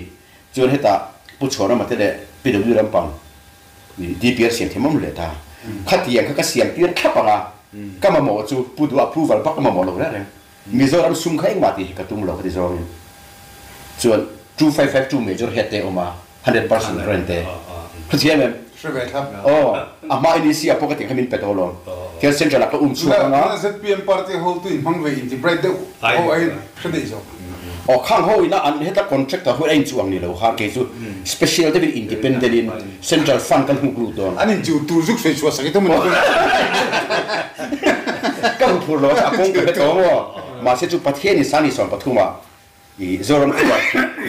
A: Chuan hetah Pu Chhuanawma te leh PW lampang DPR siam thiam awm leh ta. Khatiang kha ka siam tir thlap ang a, ka mamawh chu Pu Duh approval bak ka mamawh lo reng reng. Mizoram sum kha engmah tih hi ka tum lo ka ti zawngin. Chuan 2552 major head te a awm a, 100% grant te. Hrethiam em?
B: Hre ve thlap.
A: Aw, a hma NEC ah pawh ka tih kha min pe tawh alawm. Khian central ah ka um chhuak ang a.
B: Tuna ZPM party hotu in hmang ve inti bright deuh ho aiin hre daih zawk.
A: Aw, khang ho ina an heta contractor ho a inchuh ang ni lo khan kei chu special deuhin independent in central fund kan huk lut dawn.
B: An inchuh tur zuk sawi chhuah sak i tum a ni chu.
A: Ka hmu phur lo a, a kawng ka hre tawh maw? Mahse chu Pathian in Sani 13 ah I Zoram khua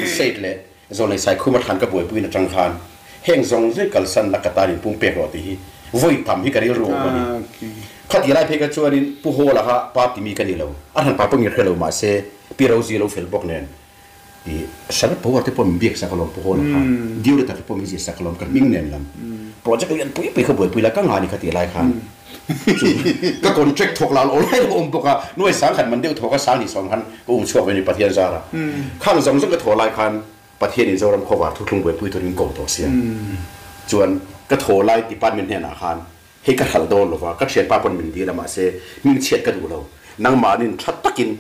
A: State leh Zawlnei Saikhuma thlan ka buaipuiin atang khan heng zawng zawng kalsan la ka tan in pum pek rawh tih hi vawi tam hi ka rilru awm a ni. Khati lai phei kha chuanin Pu Hawla kha party mi ka ni lo, a hran pa pawh ngir hre lo mahse Pi Rosie lo fel bawk nen i Sharad Pawar te pawh min biak sak alawm Pu Hawla kha Deore tak te pawh min zir sak alawm ka hming nen lam project lian pui pui kha buaipui la ka ngah ni khati lai khan. Chu ka contract thawk lal awl lai lo awm bawk a, nuai sang khat man deuh thawk a sang ni sawm khan ka um chhuak ve ni Pathian zara. Khang zawng zawng ka thaw lai khan Pathian in Zoram khawvar thuthlung buaipui turin ko tawh sia. Chuan ka thaw lai department hnenah khan hei ka hralh dawn lova, ka thianpa pawn min dil a mahse hmingchhiat ka duh lo, nangmahnin tha takin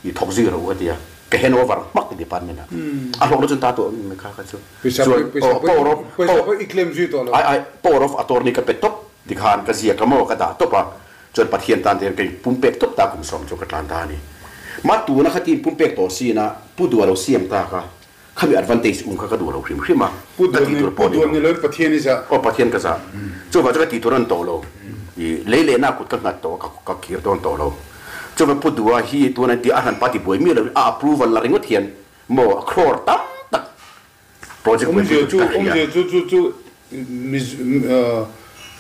A: i thawk zui ro ka ti a, ka hand over hmak department ah. A hlawkna chuan ta tawh em kha kha chu. Chuan power of ai ai power of attorney ka pe tawp. Tikhan ka ziak a maw ka dah tawp a, chuan Pathian tan te hian ka in pumpek tawp ta kum sawm chu ka tlan ta a ni. Mah tuna kha ti in pumpek tawh sin a, Pu Dua lo siam tak a, khami advantage um kha ka duh lo hrim hrim a,
B: Pu
A: ka
B: Dua
A: tih
B: ni
A: tur
B: Pu
A: pawh ni
B: Dua
A: lo.
B: ni loin Pathian i zah.
A: Aw Pathian ka zah. Chuvang chu ka tih tur an tawh lo. I lei lehna kut ka nghat tawh a, ka kir dawn tawh lo. Chuvang Pu Dua hi tuna an ti a, a hran pa ti buai miah lo in a approval la ringawt hian maw a crore tam tak Project
B: Awmzia chu awmzia chu chu chu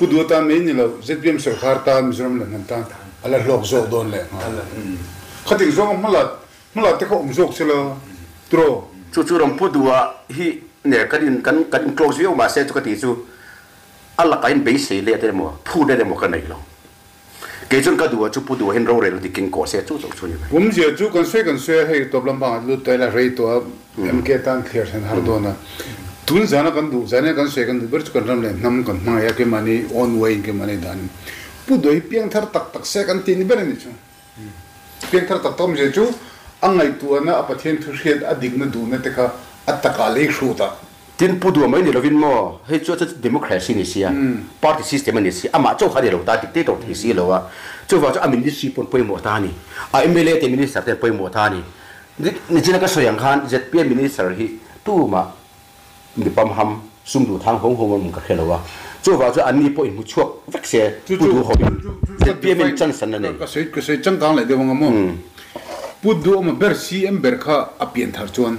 B: Pu Dua tan mai ni lo ZPM sorkar tan Mizoram leh hnam tan a la hlawk zawk dawn leh nghal. Khating zawnga hmala hmala te kha awm zawk se la tiraw?
A: Chu chu ram Pu Dua hi ne kan in kan kan in close viau mahse chu ka ti chu a lakah in beisei let emaw phut let emaw ka nei lo. Kei chuan ka duh a chu Pu Duh hian rorel dik in kawh se chu chauh chu ni mai.
B: Pumzia chu kan sawi kan sawi a, hei tawp lampangah lut ta ila rei tawh a, MK tan thliar hian har dawn a. Tun zana kan duh, zana kan sawi kan duh ber chu kan ram leh hnam kan hmangaih a, keimahni own way in keimahni dan in Pu Duh hi piangthar tak tak se kan tih ni ber a ni chu. Piangthar tak tak awmzia chu a ngaihtuahna, a Pathian thu hriat, a dikna duhna te kha a takah lei hrut a.
A: Tin, Pu Duh mai ni lovin maw, hei chu chu democracy ni sia, party system a ni si, amah chauh kha a ni lo ta, dictator thei si lo a, chuvang chu a ministry pawn pawimawh ta a ni, a mla te minister te an pawimawh ta a ni. Nichina ka sawi ang khan zpm minister hi tumah mi pamham, sum duh thang hawng hawng an awm ka hre lo a, chuvang chu anni pawh inhmu chhuak vek se
B: Chu
A: Pu
B: chu
A: Duh hovin
B: chu chu
A: zpm in chance an la nei.
B: Ka sawi ka sawi changkang leh deuh ang a maw? Pu Duh awma ber CM ber kha a pian thar chuan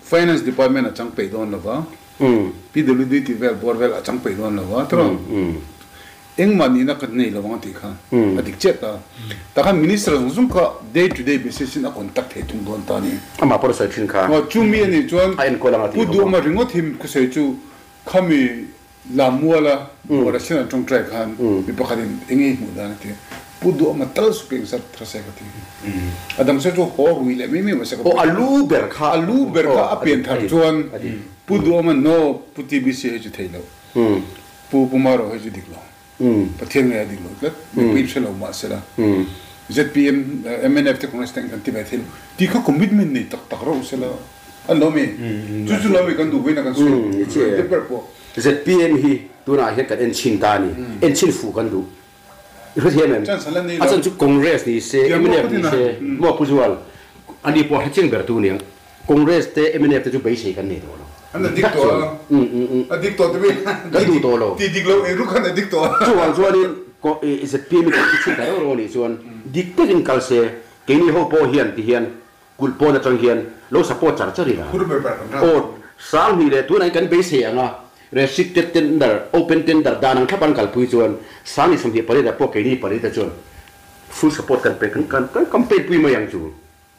B: Finance Department a chang peih dawn lo va, PWD tih vel bawr vel a chang peih dawn lo va, tiraw? Engmah nihna ka nei lo ang a tih kha a dik chiah ta. Tah khan Minister zawng zawng kha day to day basis in a contact thei thung dawn ta a ni.
A: Amah pawh a sawi thin kha.
B: Aw, chumi a nih chuan
A: A enkawl ang a tih
B: Pu
A: kha maw?
B: Duhawma ringawt hi ka sawi chu khami Lamuala Buara sin an tawngtai khan mi pakhatin eng nge i hmuh dan a ti a, Pu Duhawma tal su peng zat thar se ka ti. A dang se chu haw rui leh mai mai mai se ka
A: Aw a lu ber kha
B: a lu ber kha a pian thar chuan Pu Duhawma no Pu TBC hei chu thei lo, Pu Pumaro hei chu dik lo, Pathian ngei a dik lo tlat, mipui hre lo mah sela zpm mnf te Congress te an ti ve thei lo tih kha commitment nei tak tak reuh sela an lo mi chu chu lo mi kan duh vawiin a kan sawi te ber pawh.
A: Zpm hi tunah hian kan enchhin ta a ni, enchhin fuh kan duh. I hre thiam em? A chan chu Congress ni se, mnf ni se, maw Pu Zual, ani pawh hre chiang ber tu aniang. Congress te mnf te chu beisei kan nei tawh lo.
B: An addict tawh a, addict tawh te mi
A: kan duh tawh lo.
B: Ti dik lo eng ruk khan addict tawh a.
A: Chuvang chuanin zpm hi kan chhin ta reuh reuh anih chuan dik takin kal se, keini ho pawh hian ti hian kulh pawn atang hian lo support char char ila. Aw Sanghnih leh tunah hian kan beisei ang a, restricted tender, open tender dan ang thlap an kalpui chuan Sanghnih 28 ah pawh keini pali te chuan. Full support kan pe kan kan campaign pui mai ang chu.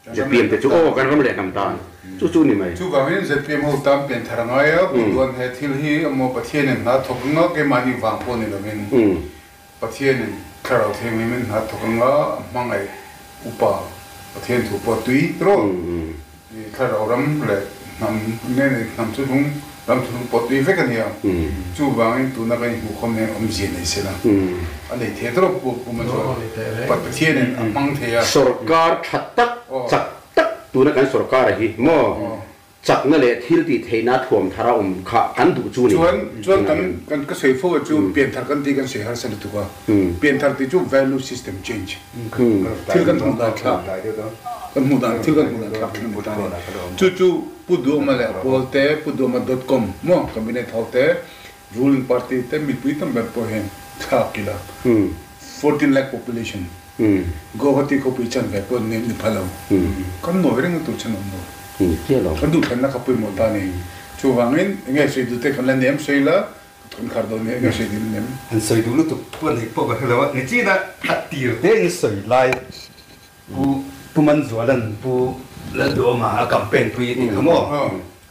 A: ZPM te chu aw kan ram leh hnam tan chu chu ni mai.
B: Chuvangin ZPM ho tan pian thar a ngai a, Pu Duan he thil hi emaw Pathianin hna thawk anga keimahni vang pawh ni lovin Pathianin Thlarau Thianghlimin hna thawk anga a hmangaih upa Pathian thu pawh tui tiraw i Thlarau ram leh hnam nge nei hnam chu hlung ram chu hlung pawh tui vek a nia. Chuvangin tuna kan inhmuhkhawm hian awmzia nei sela a nei thei tawp Pu Puma chuan Pathianin a hmang thei a.
A: Sorkar tha tak chak tak tuna kan sorkar a hi maw chakna leh thil tih theihna thuam thar a awm kha kan duh chu ni.
B: Chuan chuan kan kan ka sawi fo chu pianthar kan tih kan sawi harsa lutuk a. Pianthar tih chu value system change thil kan hmuh dan thlak kan hmuh dan thil kan hmuh dan thlak thin a ni ta a ni. Chu chu Pu Duhma leh Pawl te, Pu Duhma dot com maw cabinet ho te, ruling party te mipui tam ber pawh hian thlak ila 14 lakh population Guwahati khawpui chan ve pawh nem ni pha lo kan nawi reng na tur chan awm lo kan duhthlanna kha pawimawh ta a ni. Chuvangin enge sawi duh te kan la nem sawi la ka thawn khar dawn nia enge sawi duh la nem.
D: An sawi duh lutuk pawh neih pawh ka hre lo a, nichina a tir te in sawi lai Pu Pu Manzuala'n Pu Lalduhawma a campaign pui tih kha maw?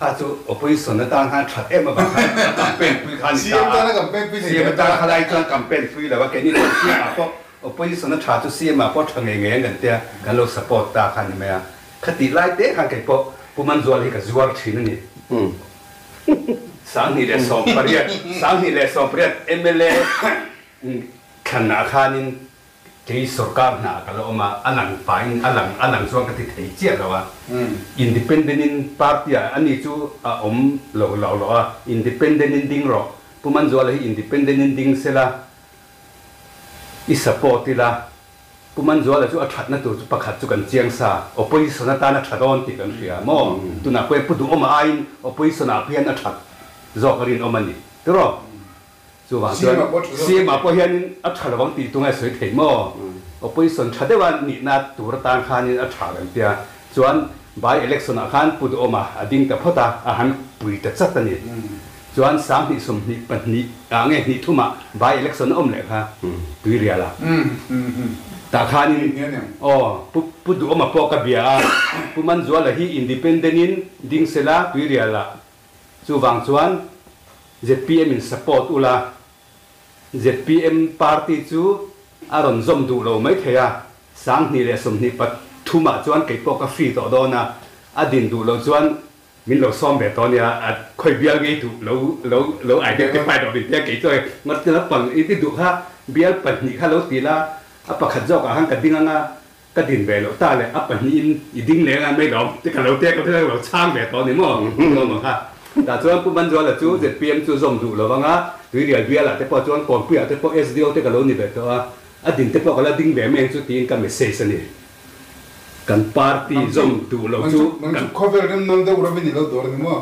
D: Kha chu opposition atan khan that em avang khan a campaign pui kha a ni ta a. CM atan kha lai chuan campaign pui lo a, keini chuan CM ah pawh opposition a tha chu CM ah pawh tha ngei ngei an kan tia kan lo support ta kha a ni mai a. Khatih lai te khan kei pawh Pu Manzuala hi ka zuar thin a ni. 2018, 2018 mla thlanah khanin Kei sorkar hna ka la awm a, a lang pahin a lang a lang chuan ka ti thei chiah lo a. Independent in party ah ani chu a awm lo lo lo a, independent in ding rawh. Pu Manzuala hi independent in ding sela i support ila, Pu Manzuala chu a thatna tur chu pakhat chu kan chiang sa, opposition atan a tha dawn tih kan hria maw? Tunah pawh hian Pu Duhawma aiin opposition ah hian a that zawk a rinawm a ni tiraw? Chuvang chuan CM ah pawh hianin a tha lovang tih tunge sawi thei maw? Opposition tha deuha nihna tur atan khanin a tha kan tia. Chuan by election ah khan Pu Duhawma a ding ta phawt a, a han pui ta chat a ni. Chuan 2022 ah nge hnih thumah by election a awm leh kha Tuirial ah tah khanin aw Pu Pu Duhawma pawh ka bia a, Pu Manzuala hi independent in ding sela Tuirial ah Chuvang chuan zpm in support ula, zpm party chu a rawn zawm duh lo mai thei a, 2023 ah chuan kei pawh ka free tawh dawn a, a din duh lo chuan min lo sawm ve tawh nia, a khawi bial ngei duh lo lo lo identify tawh min tia kei chuan ngawt lampang i ti duh kha bial pahnih kha lo ti la, a pakhat zawkah khan ka ding anga Ka din ve loh ta leh a pahnihin i ding leng a mai lawm ti ka lo tek a lo chhang ve tawh a ni maw? Ti awm ang kha. Tah chuan Pu Manzuala chu zpm chu zawm duh lo vang a, Tuirial bialah te pawh chuan Kawnpuiah te pawh SDO te ka lo ni ve tawh a, a din te pawh ka la ding ve mai ang chu tiin ka message a ni. Kan party zawm duh lo chu
B: kan. Nang chu khawvel rem nal deuh rawin i lo dawr a ni maw?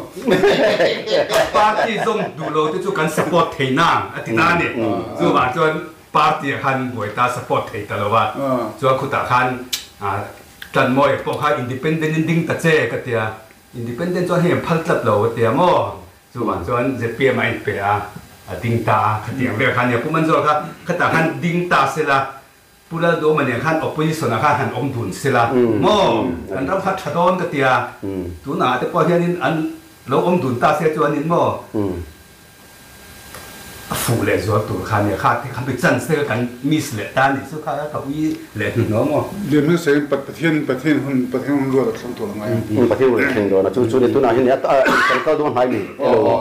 D: Kan party zawm duh lo te chu kan support thei nang a ti ta a ni. Chuvang chuan Party ah khan buai ta support thei ta lo a, chuan khutah khan Tlanmawia pawh kha independent in ding ta che ka tia, independent chuan hei an phal tlat lo a tia maw, chuvang chuan zpm a inpe a, a ding ta a, khatiang vel kha nia Pu Manzuala kha khatah khan ding ta sela, Pu Lalduhawma nen khan opposition ah khan han awm dun sela maw, kan ram kha tha dawn ka tia, tunah te pawh hianin an lo awm dun ta se chuanin maw, A fuh leh zual tur kha nia kha ti kha mi chance te kha kan miss leh ta nih chu kha ka ui leh hnuhnawh maw.
B: Lian hmasa in Pathian Pathian hun Pathian hun ruat a thleng tur a ngai ang.
A: Pathian hun a thleng dawn a chu chu ni tunah hian kan kal dawn hnai mi elo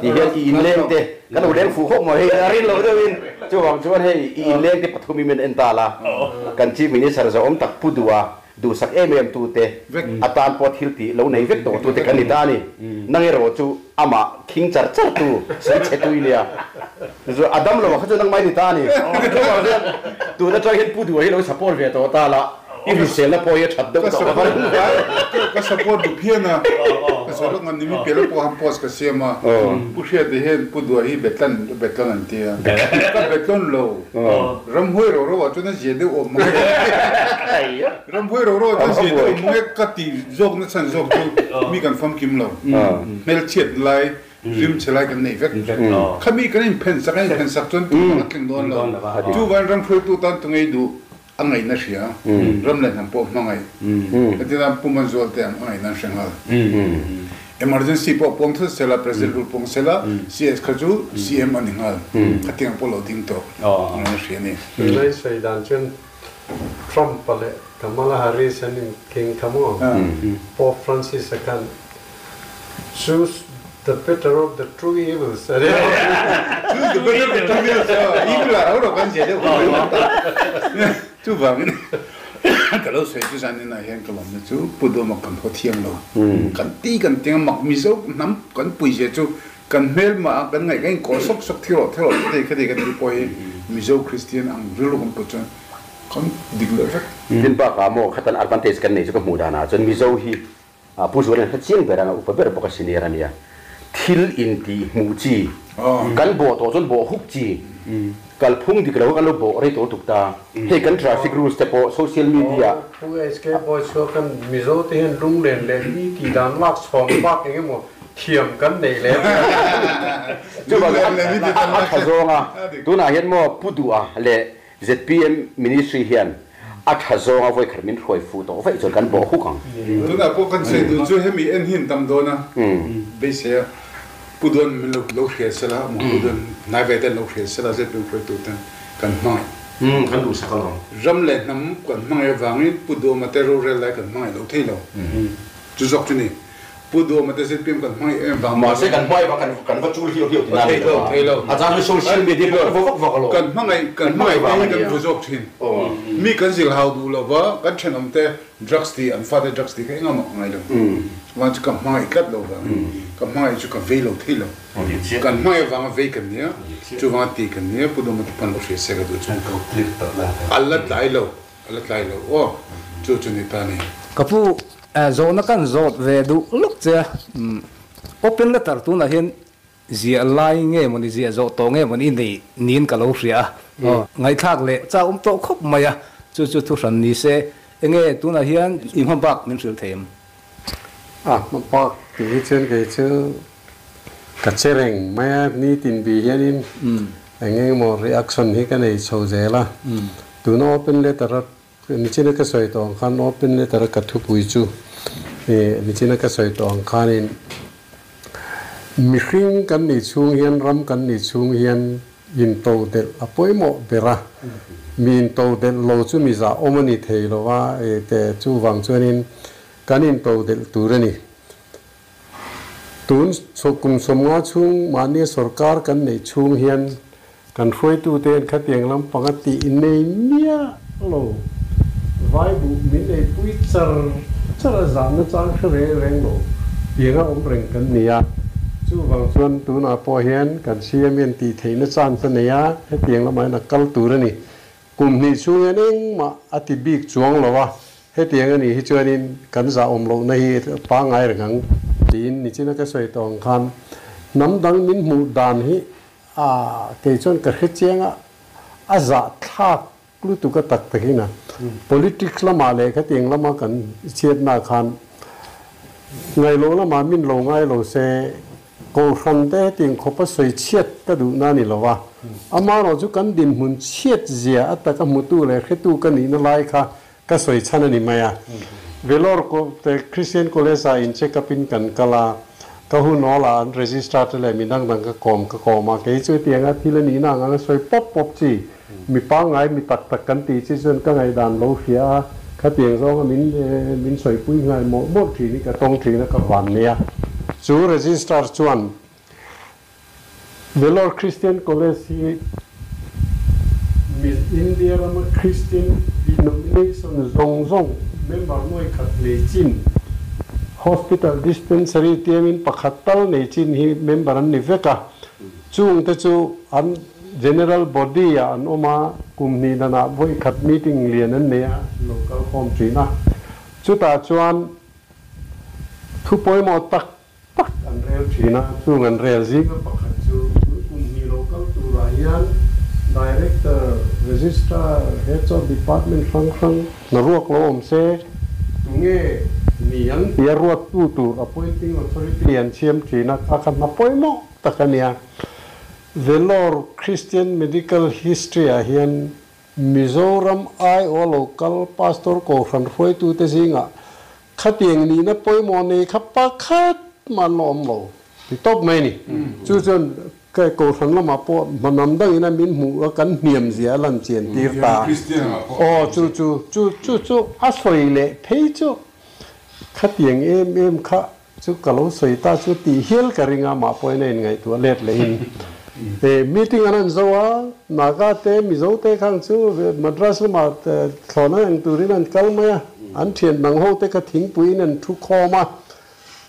A: ti hian i inleng te kan lo leng fuh khawp maw hei a rin lo deuh in chuvang chuan hei i inleng te pathum in min en ta la kan Chief Minister zawh awm tak pu duh a Duhsak em em tute atan pawh thil tih lo nei vek tawh tute kan ni ta a ni. Nang erawh chu amah khing char char tu sawi chhe tu i nia. Chu a dam lo ah kha chu nangmah i ni ta a ni. Chuvang chuan tun atang hian Pu Duha hi lo support ve tawh ta la, i hriselna pawh hi a that deuh tawh ka va ring ve.
B: Ka support duh phian a, ka sawi lawk ngan ni mi piah lawk pawh han post ka siam a, Pu Hriata hian Pu Duha hi betlan betlan an ti a, ka betlawn lo. Ramhuai ro ro ah chuan a zia deuh awm mang e. Ramhuai ro ro ah chuan zia deuh awm mang e ka ti zawk na chhan zawk chu mi kan famkim lo. Hmelchhiat lai, rimchhe lai kan nei vek. Khami kan inphen sak, an inphen sak chuan tumah a tling dawn lo. Chuvain ramhruaitu tan tu ngei duh. A ngaihna hria, ram leh hnam pawh hmangaih. Hetiang Pu Manzual te ang a ngaihna an hre nghal. Emergency pawh puang thut sela, President rule puang sela, CS kha chu CM a ni nghal. Khatiang pawh lo ding tawh a ngaihna hria a ni.
C: Tunlai sawi dan chuan Trump-a leh Kamala Harris an inkhing kha maw? Pope Francis-a khan Choose the better of the two evils a ti.
B: Choose the better of the two evils evil ah rau rau kan zia deuh kan ring ta. Chuvangin ka lo sawi chu zan inah hian ka lawmna chu Pu Dawma kan haw thiang lo. Kan ti kan tiang a mak Mizo hnam kan pui zia chu kan hmelma ah kan ngaih kan inkawl sawk sawk thi rawh thi rawh ti khati kan ti pawh hi Mizo Kristian ang rilru kan put chuan kan dik leh vek.
A: Tin bakah maw khatan advantage kan nei chu ka hmuh danah chuan Mizo hi Pu Zual in hre chiang ber anga upa ber bawk a senior a nia. Thil intih hmuh chi, kan bawh tawh chuan bawh huk chi, kalphung dik lo kha kan lo bawh rei tawh lutuk ta. Hei kan traffic rules te pawh social media.
C: Pu HK Boy chhuak kan Mizo te hian lunglen leh mi tih dan lak chhawng bak eng emaw thiam kan nei lem lo.
A: Chuvangin a tha zawng a, tunah hian maw Pu Duha leh ZPM Ministry hian a tha zawnga vawi khat min hruai fuh tawh vaih chuan kan bawh huk ang.
B: Tunah pawh kan sawi duh chu hemi en hi an tam dawn a, beisei a Pu Duan min lo lo hriat sela, maw Pu Duan hnai ve ten lo hriat sela ZPM hruaitu ten kan hmangaih.
A: Kan duhsak alawm.
B: Ram leh hnam kan hmangaih avangin Pu Duama te rorel lai kan hmangaih lo thei lo. Chu zawk chu ni. Pu Duama te ZPM kan hmangaih em vang
A: Mahse kan hmangaih vang kan kan va chul hiau hiau tina
B: ni lo a. Thei lo.
A: A chang chu social media pawh kan va vak vak alawm.
B: Kan hmangaih kan hmangaih te hi kan vu zawk thin. Mi kan zil hau duh lo va, kan thenawm te drugs ti an fate drugs ti kha engah mah ka ngai lo. Chuan chu ka hmangaih tlat lo vangin ka hmangaih chu ka vei lo thei lo. Kan hmangaih vanga vei kan nia, chuvanga ti kan nia Pu Duama te pan lo hria se ka duh chu. A la tlai lo. A la tlai lo aw, chu chu ni ta ni.
E: Ka pu, zawhna kan zawt ve duh lawk che a, open letter tunah hian ziah lai nge mawni ziah zawh tawh nge mawni i nei niin ka lo hria a, ngaihthlak leh chak awm tawh khawp mai a, chu chu thuhran ni se, enge tunah hian i hma bak min hrilh thei em?
C: A hma bak tih hi chuan kei chu ka che reng mai a, nitin bih hianin eng engemaw reaction hi ka nei chho zel a, Tuna open letter a nichina ka sawi tawh ang khan open letter a ka thupui chu ih nichina ka sawi tawh ang khanin mihring kan nih chhung hian ram kan nih chhung hian intodelh a pawimawh ber a, mi intodelh lo chu mi zah awm a ni thei lo a ih te chuvang chuanin kan intodelh tur a ni. Tun kum 50 chhung mahni sorkar kan neih chhung hian kan hruaitute hian khatiang lampang a tih nei miah lo. Vai buh min eipui char char a zahna chang hre reng reng lo tianga awm reng kan ni a. Chuvang chuan tunah pawh hian kan CM hian tih theihna chance a nei a, hetiang lamah hian a kal tur a ni. Kum hnih chhung hian engmah a ti bik chuang lo a, hetiang a nih hi chuanin kan zah awm lohna hi pangngai reng ang tiin nichina ka sawi tawh ang khan hnam dang min hmuh dan hi a kei chuan ka hre chiang a, a zah thlak lutuk a tak takin a politics lamah leh khatiang lama kan chhiatna khan ngailo lamah min lo ngai lo se. Kohhran te hetiang khawpa sawi chhiat ka duhna a ni lo a, amaherawh chu kan dinhmun chhiat zia a taka hmutu leh hretu ka nihna lai kha ka sawi chhan a ni mai a. Vellore ko te Christian College ah in check up in kan kal a, ka hun awl ah an registrar te leh mi dang dang ka kawm ka kawm a, kei chu hetianga thil a nihna ang anga sawi pawp pawp chi, mi pangngai mi tak tak kan tih chi chuan ka ngaihdan lo hria a, khatiang zawnga min min sawipui nghal mawlh mawlh thin hi ka tawng thin a ka van nia. Chu registrar chuan Vellore Christian College hi India rama Christian denomination zawng zawng member nuai khat nei chin, hospital dispensary tiangin pakhat tal nei chin hi member an ni vek a, chungte chu an General Body ah an awm a, kum hnih danah vawi khat meeting lian an nei a, lo kal khawm thin a. Chutah chuan thu pawimawh tak tak an rel thin a, chung an rel zinga pakhat chu tun kum hnih lo kal turah hian Director, Registrar, Heads of Department hrang hrang hna ruak lo awm se, tunge ni ang tia ruattu tur Appointing Authority an siam thin a, kha kha hna pawimawh tak a nia. Vellore Christian Medical History ah hian Mizoram aiawh local pastor kohhran hruaitute zingah khatiang nihna pawimawh nei kha pakhat mah an la awm lo ti tawp mai a ni. Chu chuan kohhran lamah pawh hmanam dangin a min hmuh a kan hniam zia a lan chian tir ta. Aw chu chu chu chu chu a sawi leh phei chu khatiang em em kha Chu ka lo sawi ta chu tih hial ka ring a, mah pawhin a inngaihtuah let leh in e meeting an han zo a, Naga te Mizo te khang chu Madras lamah thlawhna eng turin an kal mai a, an thian dang ho te kha thingpui in an thu khawm a,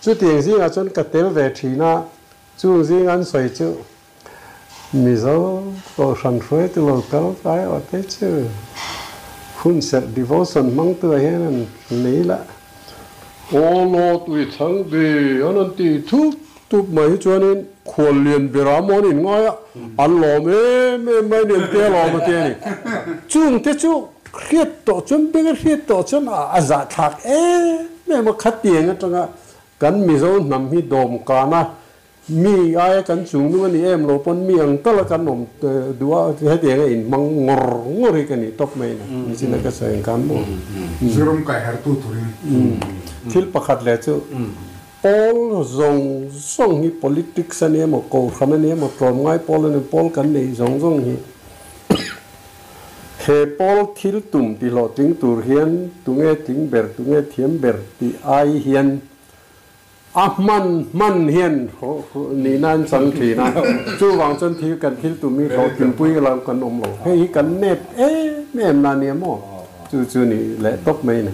C: chutiang zingah chuan ka tel ve thin a, chung zing an sawi chu Mizo Kohhran hruaitu lo kal kai awh te chu hun serh devotion hmangtu ah hian an nei lah. Aw Lord we thank thee an an ti thup thup mai hi chuanin khuallian bera maw an inngai a, an lawm em em mai nen te a lawm a ti a ni. Chung te chu hriat tawh chuan beng a hriat tawh chuan a zahthlak em em a, khatiang atanga kan Mizo hnam hi dawmkan a Mi aia kan chung nung a ni em lo pawn mi ang tala kan awm duh a, hetiang a inhmang ngawr ngawr hi ka nih tawp mai na, nichina ka sawi ang khan maw.
B: Mizoram kai hartu turin.
C: Thil pakhat leh chu pawl zawng zawng hi politics a ni emaw, kohhran a ni emaw, tlawmngai pawl a ni emaw, pawl kan neih zawng zawng hi he pawl thil tum tihlawhtling tur hian tunge tling ber, tunge thiam ber tih ai hian A hman hman hian nihna an chang thin a, chuvang chuan thil kan thil tum hi hlawhtlinpui lam kan awm lo. Hei hi kan nep em em na nia maw? Chu chu ni leh tawp mai ni.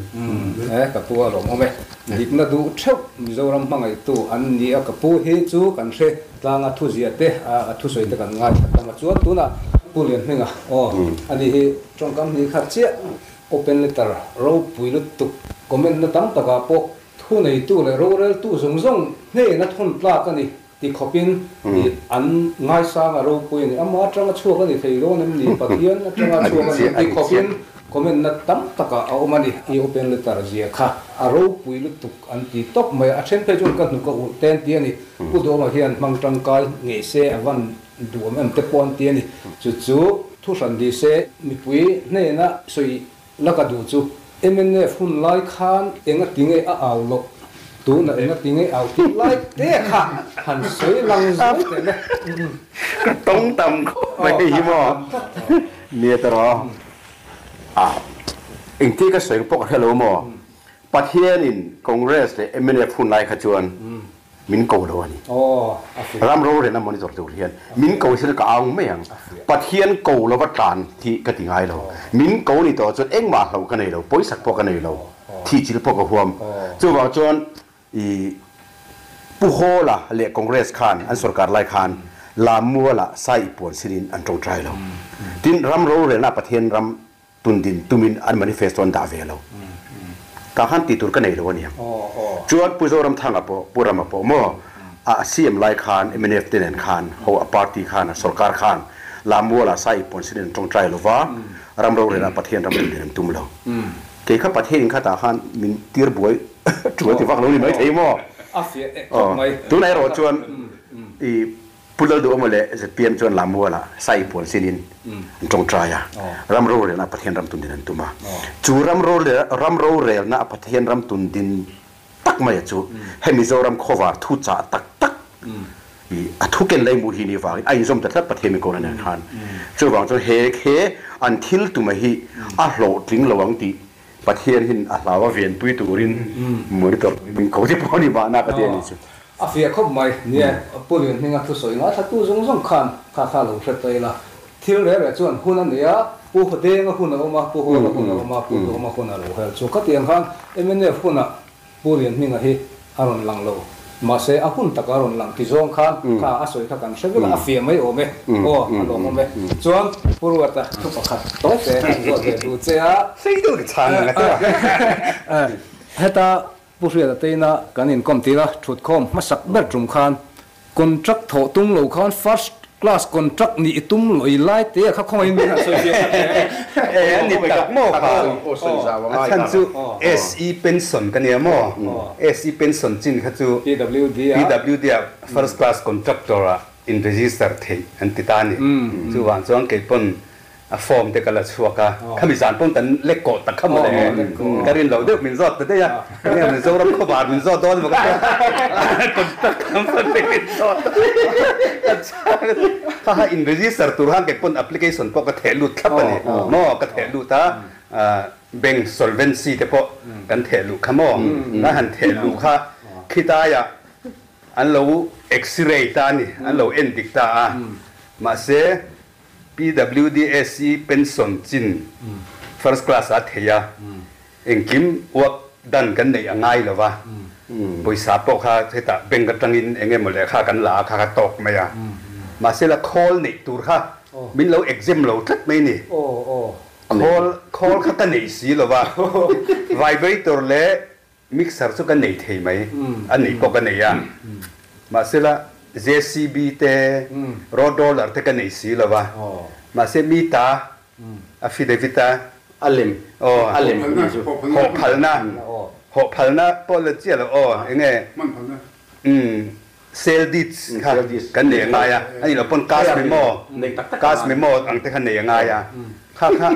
E: E, ka pu a lawm awm e. Dikna duh theuh Mizoram hmangaihtu an ni a, ka pu hi chu kan hre tlang a thuziah te, a thusawi te kan ngaithla tlang a. Chuan tunah Pu Lianhminga, aw, ani hi tawngkam hnih khat chiah open letter ropui lutuk comment na tam takah pawh Thu neitu leh roreltu zawng zawng hnena thawn tlak a ni ti khawpin ih an ngaisang a ropui a ni. Ama atanga chhuak a ni thei dawn em ni? Pathian atanga chhuak a ni ti khawpin comment na tam takah a awm a ni. I open letter zia kha a ropui lutuk an ti tawp mai a. A then phei chuan ka hnuk a ulh te an ti a ni. Pu Duhawma hian hmang tangkai ngei se a van duhawm em te pawh an ti a ni. Chu chu thu hran ni se mipui hnena sawi La ka duh chu mnf hun lai khan enga tinge a au loh, tunah enga tinge au tih lai te kha han sawi lang zuai teh le.
A: Ka tawng tam khawp mai hei hi maw nia ta rawh a engti ka sawi pawh ka hre lo maw Pathianin Congress leh mnf hun lai kha chuan Min ko lo a ni. Ram rorelna monitor tur hian min ko hi chu ka au mai ang. Pathian ko lova tlan hi ka ti ngai lo. Min ko ni tawh chuan engmah hlauh ka nei lo, pawisak pawh ka nei lo, thihchilh pawh ka huam. Chuvang chuan i Pu Hawla leh Congress khan an sorkar lai khan Lammualah sai i puan sinin an tawngtai lo. Tin, ram rorelna Pathian ram Tundin tumin an manifesto an dah ve lo. Tah khan tih tur ka nei lo a niang. Chuan Pu Zoramthanga pawh, Pu Rama pawh maw a CM lai khan mnf te nen khan ho a party khan a sorkar khan Lammualah sai ip pawn sin an tawngtai lo va, ram rorel ah Pathian ram tundin an tum lo. Kei kha Pathian in kha tah khan min tir buai ṭual ti vak lo ni maithei maw? Tunah erawh chuan i Pu Lalduhawma leh zpm chuan Lammualah sai puan sinin an tawngtai a, ram rorelna a Pathian ram tundin an tum a. Chu ram ram rorelna a Pathian ram tundin tak maia chu he Mizoram khawvar thu chah tak tak i a thu ken lei mu hi ni vangin a inzawm ta tlat Pathian min kawhna nen khan. Chuvang chuan he he an thil tuma hi a hlawhtling lo ang tih Pathian hin a hlau a venpui turin monitor turin min ko te pawh a ni mahna ka ti a ni chu.
E: A fiah khawp mai. Nia, Pu Lianhminga thusawi ngaithlatu zawng zawng khan kha kha lo hre ta ila. Thil reh reh chuan hun a nei a, Pu Denga hun a awm a, Pu Hawla hun a awm a, Pu Duhawma hun a lo hel. Chu khatiang khan mnf hunah Pu Lianhminga hi a rawn lang lo. Mahse, a hun taka a rawn lang ti zawng khan kha a sawi kha kan hre vek a, a fiah mai awm e. Aw, a lawm awm e. Chuan, Pu Ruata thu pakhat tawp te kan zawt ve duh che a.
D: Sei deuh ka chhang ang a te a.
E: Heta Pu Hriata teina kan inkawm tir a, thutkhawm hmasak ber tum khan Contract thawh tum lo khan first class contract nih i tum lawih lai te a kha khawngaihin min han sawi fiah khat hle.
D: E a ni tak maw kha? A chhan chu SE pension ka nia maw? SE pension chin kha chu
E: PWD
D: a PWD ah first class contractor ah in register theih an ti ta a ni. Chuvang chuan kei pawn A form te ka la chhuak a, khami zan pawn kan lek kawh tak kha mawle, ka rin lo deuh min zawt ta daih a, enge Mizoram khawvar min zawt dawn emaw ka tia, contract company min zawt a, ka chhang a, kha kha in register tur khan kei pawn application pawh ka theh lut thlap a ni maw, ka theh lut a, bank solvency te pawh kan theh luh kha maw, kan han theh luh kha khitaiah an lo x-ray ta a ni, an lo en dik ta a, mahse PWDSC pension chin first class a thei a, engkim work done kan neih a ngai lo va, pawisa pawh kha hetah bank atangin eng emaw lehkha kan la a kha kha tawk mai a, mahse la khawl neih tur kha min lo exempt lo tlat mai ni, khawl khawl kha ka nei si lo va, vibrator leh Mixer chu ka nei thei mai, a neih pawh ka nei a, mahsela JCB te, road roller te ka nei si lo va, mahse mi ta affidavit a,
A: A lem, a lem ni chu.
D: Hawh phalna, hawh phalna pawh la chiah lo aw, eng nge, umm sale deeds kha kan nei a ngai a, a nih loh pawn cash memo, cash memo ang te kha nei a ngai a, kha kha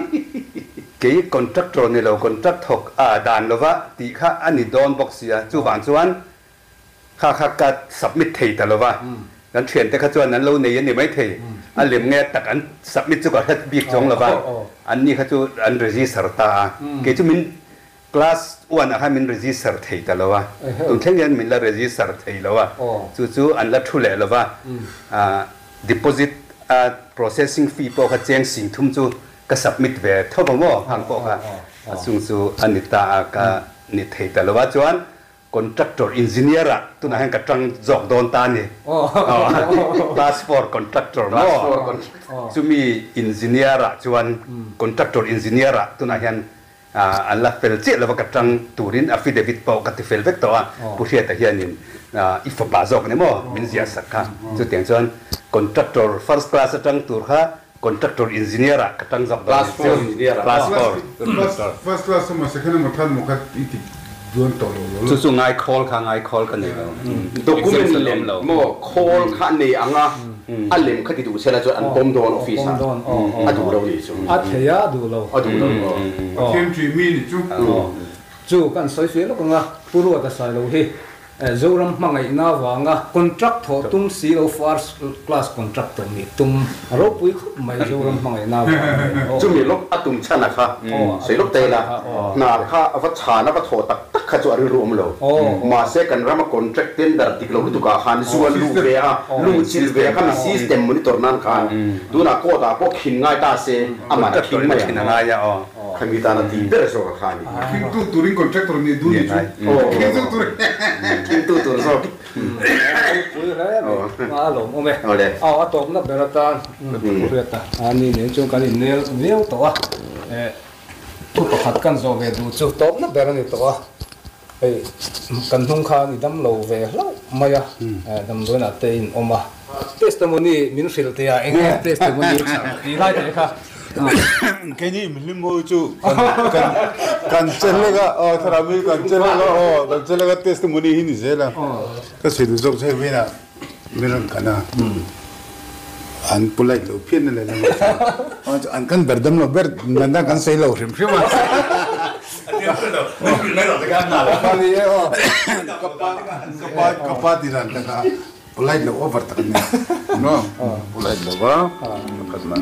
D: kei contractor ni lo contract thawk a dan lova tih kha a ni dawn bawk sia, chuvang chuan kha kha ka submit thei ta lova, kan thiante kha chuan an lo nei a ni maithei, a lem nge tak an submit chu ka hre bik chuang lova, anni kha chu an register ta a, kei chu min Class one ah khan min register thei ta lo a, tun thleng hian min la register thei lo a, chu chu an la thu leh lo va, deposit a processing fee pawh kha cheng sing thum chu ka submit ve tho va maw hang pawh kha a chung chu a ni ta a ka ni thei ta lo a, chuan contractor engineer ah tunah hian ka tang zawk dawn ta a ni, class four contractor maw chumi engineer ah chuan contractor engineer ah tunah hian An la fel chiah lova ka tang turin affidavit pawh ka ti fel vek tawh a, Pu Hriata hianin i fapa zawk ni maw min ziah sak kha. Chutiang chuan contractor first class atang tur kha contractor engineer ah ka tang zawk dawn
A: a ni chu.
D: Class four.
B: First class emaw second emaw third emaw kha i ti dawn tawh lo lo.
D: Chu chu ngai khawl kha ngai khawl ka nei lo.
A: Document lem maw khawl kha nei anga A lem kha ti duh sela chuan an pawm dawn office ah a duh lo nih chu.
E: A thei a duh lo.
A: A duh lo.
B: Pathian ṭih mi nih chu.
E: Chu kan sawi feh lawk ang a, Pu Ruata Sailo hi Zoram hmangaihna avanga contract thawh tum si lo first class contractor nih tum a ropui khawp mai Zoram hmangaihna avanga.
A: Chumi lawk a tum chhan a kha sawi lawk ta ila hna kha va chhan a va thawh tak tak kha chu a rilru awm lo. Mahse kan rama contract tender dik lo lutuk ah khan zuan luh ve a, luh chilh ve a khami system monitor nan khan tunah court ah pawh khin ngai ta se aman a khing mai ang. Khami tan a tih ber zawk a kha a ni.
B: A khingtu turin contractor nih duh ni chu. Khing tu tur.
A: Khingtu tur zawk.
E: Pui hle mai. A lawmawm e. Aw a tawpna ber atan hriat a ni nen chuan kan innel viau tawh a. Thu pakhat kan zawh ve duh chu tawpna ber a ni tawh a, hei kan hnung khan i dam lo ve hlauh mai a, damdawiinah te in awm a. Testimony min hrilh teh a, eng nge testimony tih lai teh kha.
B: Keini mihlim ho chu kan che hlek a, aw thlarau mi kan che hlek a, aw kan che hlek a testimony hi ni zel a, ka sawi duh zawk chu hei vawiinah min rawn kan a. An polite lo phian a lehlam a chuan an kan ber dam lo ber nana kan sawi lo hrim hrim a. Ka pa ti dan tak a polite lo over tak a nia no polite lo va pakhat na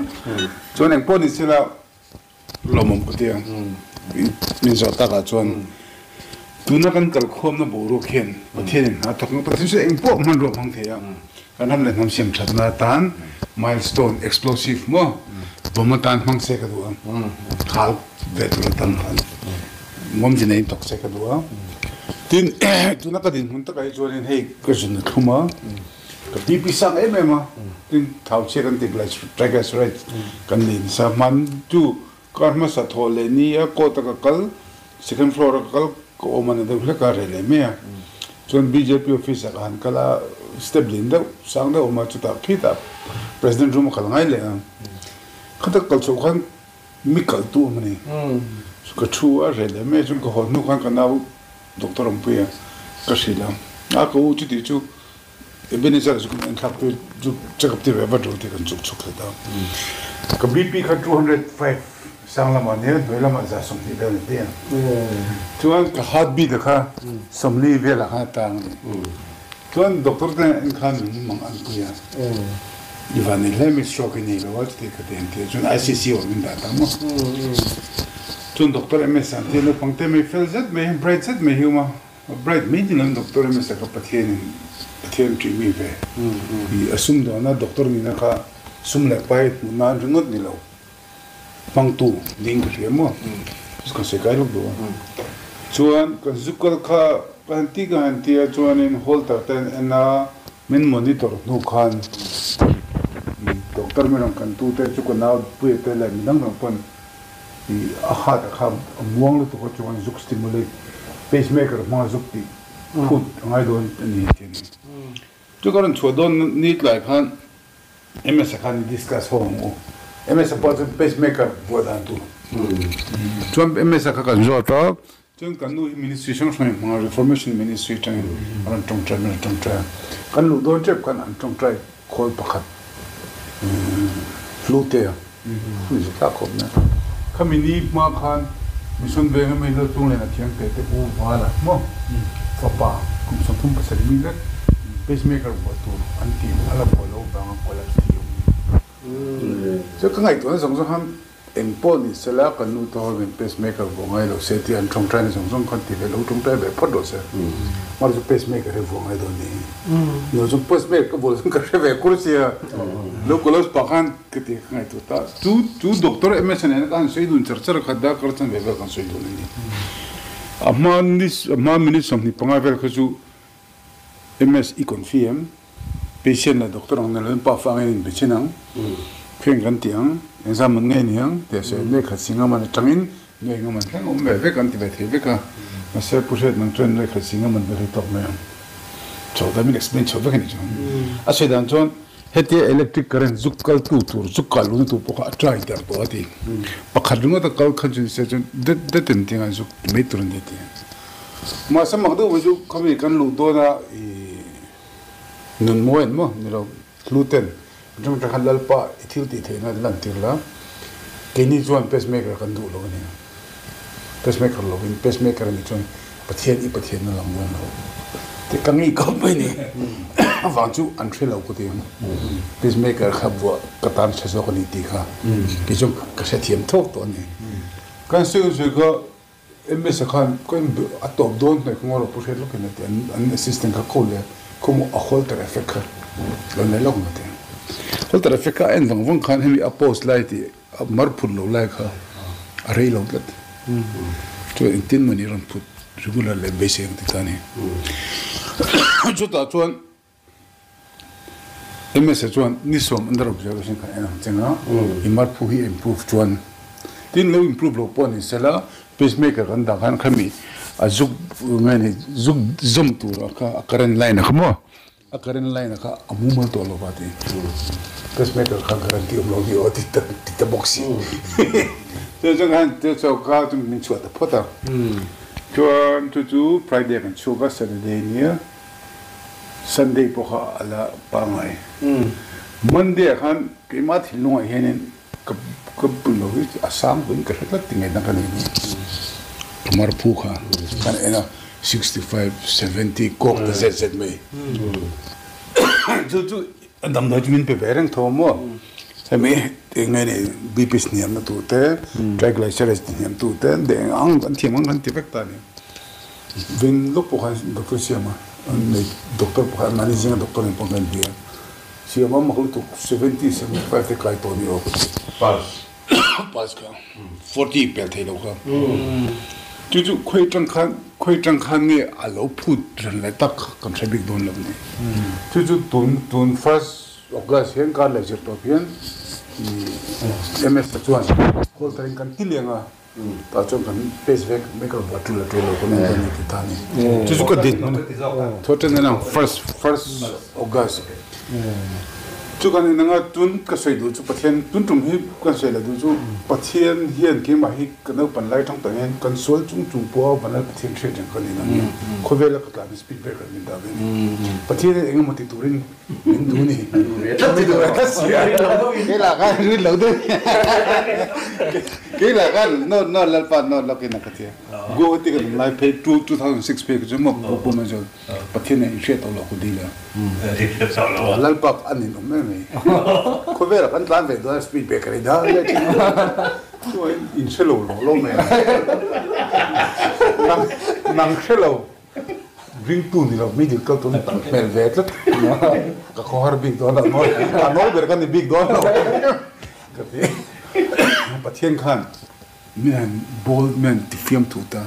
B: chuan engpawh ni sela Lawmawm ka ti a, min zawh takah chuan tuna kan kalkhawmna boruak hian Pathianin hna thawk ang, Pathian chu engpawh hmanrua hmang thei a, kan ram leh hnam siam thatna atan milestone explosive maw bomb atan hmang se ka duh a, khal ve tur atan khan ngawmzi neiin thawk se ka duh a. Tin, tuna ka dinhmun takah hi chuanin hei ka zun a thlum a. Ka BP sang em em a, tin thau chhia kan tih triglycerides kan nei nasa. Hman chu kar hmasa thawh leh ni a court a ka kal, second floor a ka kal ka awm a na deuh hlek a reh leh mai a. Chuan bjp office ah ka han kal a, step lian deuh sang deuh a awm a, chutah khitah president room a kal ngai leh a. Khata kal chhoh khan mi kal tu awm a ni. Ka thu a reh leh mai a, chuan ka haw hnu khan ka nau doctor awmpui a ka hrilh a, a ka u chutih chu. Ebenezer chu kan enthlak tir chu check up tir ve vat ru tih kan chuk chhuk thei ta. Ka BP kha 205 sang lamah nia hnuai lamah 120 vel a ni a. Chuan ka heart beat a kha 40 velah khan a tang a ni. Chuan doctor te en khan min mang an pui a. I van nei hle mai stroke i nei lo a chuti ka ti an ti a. Chuan ICC ah min dah ta maw. Chuan doctor MS an ti a naupang te mai fel zet mai hi bright zet mai hi awm a. Bright mai ni lo doctor MS kha Pathian in Pathian ṭih mi ve. I a sum dawn a doctor nihna kha sum leh pai hmuh nan ringawt ni lo hmangtu ding ka hria maw? Chu kan sawi kai lawk duh a. Chuan kan zu kal kha ka han ti ka han ti a chuanin holter te an en a min monitor hnu khan doctor mi rawn kan tu te chu ka nau puia te leh midang dang pawn I a hat a kha a muang lutuk a chuan zuk stimulate pacemaker hmanga zuk tih phut a ngai dawn a ni tih a ni. Chu ka rawn chhuah dawn ni tlai khan MS a khan i discuss ho ang u. MS a pawh chuan pacemaker buah dan tur chuan MS a kha kan zawt a, chuan kan nu hi ministry hrang hrang in hmanga Reformation ministry atangin a rawn tawngtai min rawn tawngtai a. Kan luh dawn tep khan an tawngtai khawl pakhat hlute a ni zet hlak khawp mai a. Khami ni hma khan Mission Venga mi Laltung Liana thiam te te u Vala maw fapa kum 37 mi vek pacemaker buah tur an tih a la buah lo vanga collapse ti awm ni. Chu ka ngaihtuahna zawng zawng khan Eng pawh ni sela kan nu te ho hian pacemaker vuah ngai lo se tih an tawngtaina zawng zawng khan ti ve lo tawngtai ve phawt rawh se. Mahse chu pacemaker hi vuah ngai dawn ni. Nuam chu pacemaker ka vuah chuan ka hre ve kur sia. Lo collapse pah khan ka ti ka ngaihtuah ta. Chu chu doctor MS nena ka han sawi dun char char kha darkar chanve vel kan sawi dun a ni. A hma ni a hma minute 25 vel kha chu MS i confirm. Patient leh doctor ang nilo in pa fa angin in be chin ang, kheng kan ti ang, exam an ngei ni ang tih a sawi a, lehkha si ngam an atangin nuai ngam an thleng awm ve vek an ti ve thei vek a, mahse Pu Hriat nang chuan lehkha si ngam an vel hi tawk mai ang. Chho ta min explain chho vek a ni chuan. A sawi dan chuan hetia electric current zuk kal tu tur zuk kal luhna tur pawh kha a try der tawh a ti. Pakhat ringawt a kal khan chu ni se chuan det det in tinga zuk ti mai tur a ni a ti. Mahse mak deuh mai chu khami kan luh dawn a i Nun mawi an maw? Ni lo, Gluten atang atang khan Lalpa i thil tih theihna an lantir la, keini chuan pacemaker kan duh lo a ni. Pacemaker lovin pacemaker a nih chuan Pathian i Pathian na lang dawn lo. Tih ka ngei khawp mai ni. Avang chu an hre lo ka ti ang. Pacemaker kha buah ka tan hre zawk a ni tih kha kei chuan ka hrethiam thawk tawh a ni. Kan sawi sawi kha MS a khan ka in a tawp dawn hnaih kawng erawh pu hriat lawkin a ti an assistant kha ko leh khawmaw a holter effect kha lo nei lawk ang a ti. Holter effect kha a en vang vang khan hemi a post lai tih a mar phut lo lai kha a rei lo tlat. Chuan engtin mawni rawn phut regular leh beisei ang ti ta a ni. Chutah chuan MS chuan ni sawm under observation kha en ang cheng a, i marphu hi a improve chuan tin lo improve lo pawh ni sela pacemaker kan dah khan khami a zuk nge ni zuk zawm tur a kha a current line a kha maw a current line a kha a mumal tawh lo va ti pacemaker kha guarantee awm lo ni aw ti ta ti ta bawk si chu chuan khan chu chu kha chu min chhuah ta phawt a chuan chu chu Friday kan chhuak a Saturday nia. Sunday pawh kha a la pangngai. Monday ah khan keimah thinlungah hianin ka ka pun lo hi a sang pawhin ka hre tlat ti ngaihna ka nei ni. Ka marphu kha kan en a 65, 70 kawk ta zet zet mai. Chu chu a damdawi chu min pe ve reng tho maw. Hemi eng nge ni BP hniamna tur te, triglycerides ti hniam tur te, deng ang kan thiam ang kan ti vek ta a ni. Vin lawk pawh khan doctor siam a, an nei doctor pakhat mahni zinga doctor nen pawh kan inbia. Siam a mak lutuk 70, 75 te kai tawh a ni aw ka ti.
A: Pulse.
B: Pulse kha 40 pel thei lo kha. Chu chu khawi atang khan khawi atang khan nge a lo phut ran leh tak kha kan hre bik dawn lo ni. Chu chu tun tun first August hian kar leh zir tawp hian MS te chuan call takin kan ti leng a. Tah chuan kan pace vek mai ka buat tul a tul lo kan awm dawn a ni ti ta a ni. Chu chu ka din hman a. Thaw ṭan a nang first first August. Chu kan inanga tun ka sawi duh chu Pathian tun tum hi kan sawi leh duh chu Pathian hian keimah hi ka naupan lai tang tawh hian kan sual chung chung pawha vanlal Pathian hriat reng kan inang hi khawvela ka tlan speed breaker min dah ve ni. Pathian hian engemaw ti turin min duh ni. Min duh ve tlat si a. Kei lah khan rin lo deuh kei lah khan no no Lalpa no lawkin a ka ti a. Guwahati kan awm lai phei 2006 phei kha chu maw pawh chu Pathian nen inhriat tawh loh ku dil a. Lalpa a ninawm em mai. Khawvelah kan tlan ve dawn a speed breaker i dah leh thin a. Chuan in hre lo lo lo mai a. Nang nang hre lo ringtu ni lo mi dil kal tur tam hmel ve tlat. Ka khawhar bik dawn lo maw. A nawi ber ka ni bik dawn lo. Ka ti. Pathian khan Min han bold man ti fiam thu ta.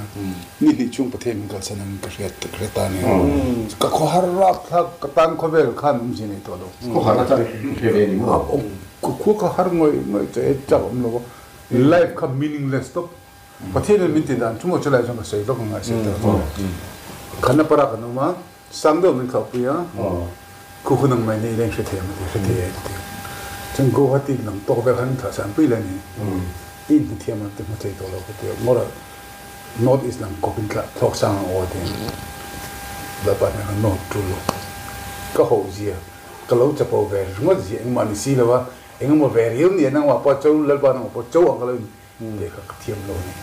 B: Ni hnih chung Pathian min kalsan ang ka hriat ka hre ta nia. Ka khawhar rap thlak ka tan khawvel khan awmzia nei tawh lo.
A: Khawhar a chang hre ve ni maw?
B: Ka khua ka har ngawih ngawih che e chak awm lo a. Life kha meaningless tawp. Pathian in min ti dan chu maw chulai chuan ka sawi vak ang ngai ta. Khana para kan awm a, sang deuh min thlawhpui a, khu hun ang mai nei leng hre thei ang a ti, hre thei e ka ti. Chuan Guwahati lam tawk vel khan min thlah san pui le ni. I inhmu thiam ang ti hmu thei tawh lo ka ti a, ngawrh North East lam kawp in thlah thlawk sang ang aw tiin Lalpa hmel kha nawt tul lo. Ka hoh zia, ka lo chapo ve ringawt zia engmah ni si lo a, engemaw ve riau ni a nangmah pawh cho Lalpa nangmah pawh cho ang ka lo in tih kha ka thiam lo a ni.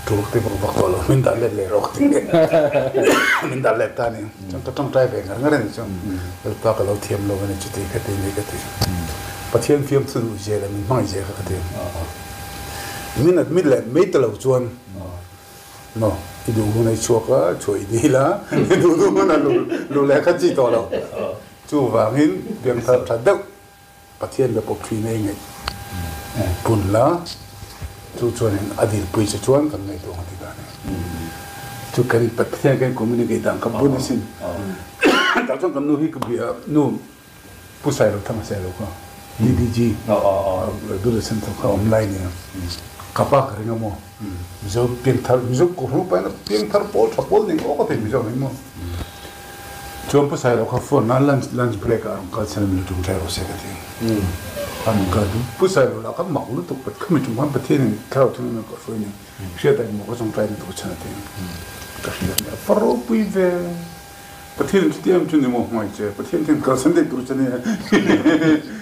B: Tul ka ti vak vak tawh lo, min dah let leh rawh ka ti min dah let ta a ni. Chuan ka tawngtai ve ngar ngar a ni chu, Lalpa ka lo thiam lo a ni chuti kha ti ni ka ti. Pathian fiamthu duh zia leh min hmangaih zia kha ka ti. Min admit leh mai ta lo chuan no i duh hun a i chhuak a, chhuah i dil a, i duh duh hun a luh leh kha chi tawh lo. Chuvangin piangthar tha deuh Pathian be pawp thin a i ngaih pun la, chu chuanin a dilpui che chuan kan ngaihtuah ang a ti ta a ni. Chu kan Pathian kan communicate dan kha bun asin. Tah chuan kan nu hi ka bia nu Pu Sailo Thanga Sailo kha DDG Dula Central kha awm lai nia. Ka pa ka ring a maw Mizo piangthar Mizo kohhran upa in a piangthar pawl tha pawl ning awk a thei Mizo ning maw. Chuan Pu Sailo kha phone a lunch lunch break ah a rawn kal chhan a min lo ṭawngṭai rawh se ka ti. A rawn kal chu Pu Sailo lah kha mak lutuk pat khami ṭum khan Pathian in thlarau thing in ka hruai nia hriat a engmaw ka ṭawngṭai na tur chhan a ti. Ka hria nia fa ropui ve Pathian in chuti em chu ni maw hmai che Pathian hian kalsan daih tur che nia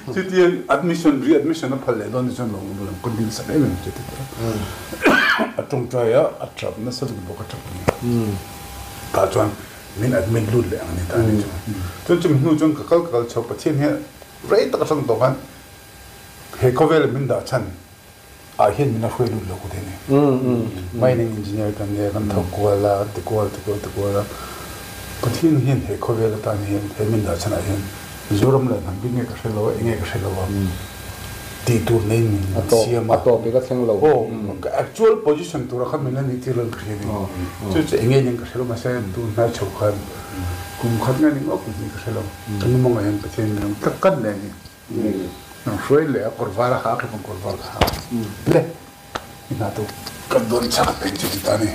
B: chutiang admission re-admission a phal leh dawn ni chuan lo lam ka dil sak em em che ti ta a ṭawngṭai a a ṭap nasa lutuk bawk a ṭap nia tah chuan Min admit lut leh ang a ni ta ni chu. Chuan chumi hnu chuan ka kal ka kal chho Pathian hian rei tak atang tawh khan he khawvela min dah chhan ah hian min a hruai lut lo ku thei a ni. Mining engineer kan nia kan thawk kual a, kan ti kual ti kual ti kual a. Pathian hian he khawvel atan hian he min dah chhan ah hian Mizoram leh hnam bik nge ka hre lo a, enge ka hre lo a tih tur nei min siam a.
E: A tawp i ka thleng lo.
B: Aw, ka actual position tura kha min la nih tir lo in ka hria ni. Chu chu enge ning ka hre lo mahse tun hnai chho khan kum khat nge ning awk kum hnih ka hre lo. Ka nu mawngah hian Pathian min rawn tlak kan leh a ni. Rawn hruai leh a kawr var a ha a, kei pawh kawr var ka ha le. I hna tu kan dawn chak peng chu ti ta ni.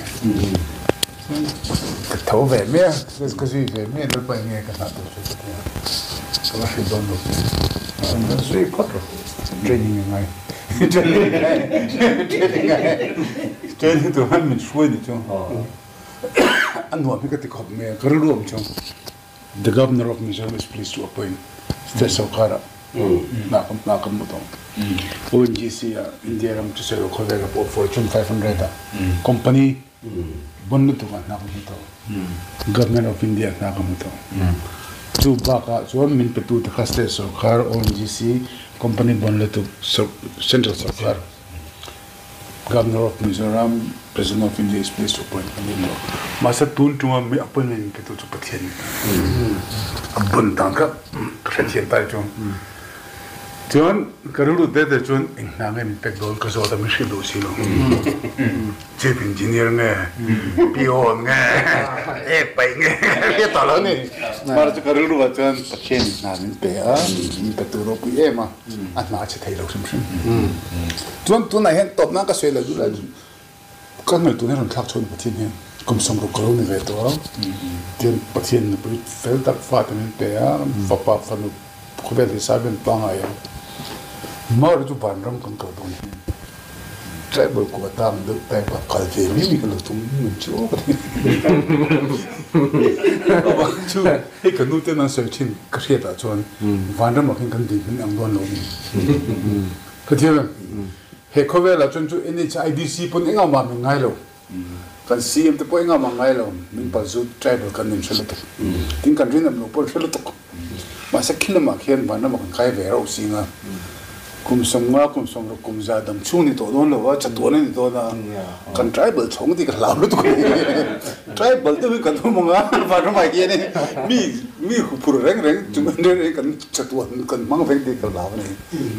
B: Ka tho ve mai a, ka zui ve mai a, Lalpa enge ka hna tur chu ka ti a, ka va hrilh dawn lo che. Ka zui phawt rawh, training a ngai. Training a ngai, training a ngai, training tur khan min hruai ni chu. A nuam hi ka ti khawp mai a, ka rilru awm chu. The Governor of Mizoram is pleased to appoint State Sorkar ah hna kan hna kan hmu tawh. ONGC ah India ram chu sawi khawvel ah pawh Fortune 500 ah company bon lutuk ah hna kan hmu tawh. Government of India ah hna kan hmu tawh. Chu bak ah chuan min petu te kha State Sorkar, ONGC, company bon lutuk Central Sorkar. Governor of Mizoram, President of India is pleased to appoint kan ni lo. Mahse tun tuma mi appointment min petu chu Pathian ni ta. A bun dan kha ka hrethiam ta chu. Chuan ka rilru te te chuan eng hna nge min pek dawn ka zawt a min hrilh duh si lo. Chief Engineer nge, PO nge, ek paih nge ka hria tawh lo ni. Mahse ka rilru ah chuan Pathian in hna min pe a, min petu ropui em a. A hna a che thei lo hrim hrim. Chuan tunah hian tawpna ka sawi lo duh lai chu ka ngaihtuahna hi rawn thlak chhuak Pathian hian kum 60 ka lo ni ve tawh a. Tian Pathian nupui fel tak fa te min pe a, fapa fanu Khawvel hi Saiben pangai ang. Mar chu vanram kan kal dawn hi. Tribal quota ang deuh type a kal ve mi mi ka lo tum min chu aw ka ti. Avang chu hei ka nu ten an sawi thin ka hriat ah chuan vanram ah khin kan din hmin ang dawn lo ni. Ka thiam em? He khawvel ah chuan chu NHIDC pawn engah mah min ngai lo. Kan CM te pawh engah mah ngai lo, min pal zu tribal kan nin hre lutuk. Tin kan rinawm loh pawh hre lutuk. Mahse khi lamah khian vanram ah kan kai ve rauh zing a. Kum 50, kum 60, kum 100 dam chhung ni tawh dawn lo a, chatuan a ni dawn a. Kan tribal chhawng tih ka hlau lutuk a ni. Tribal deuh hi kan awm ang a, vanram ah hian mi mi huphur reng reng chung reng reng kan chatuan kan hmang vek tih ka hlau a ni.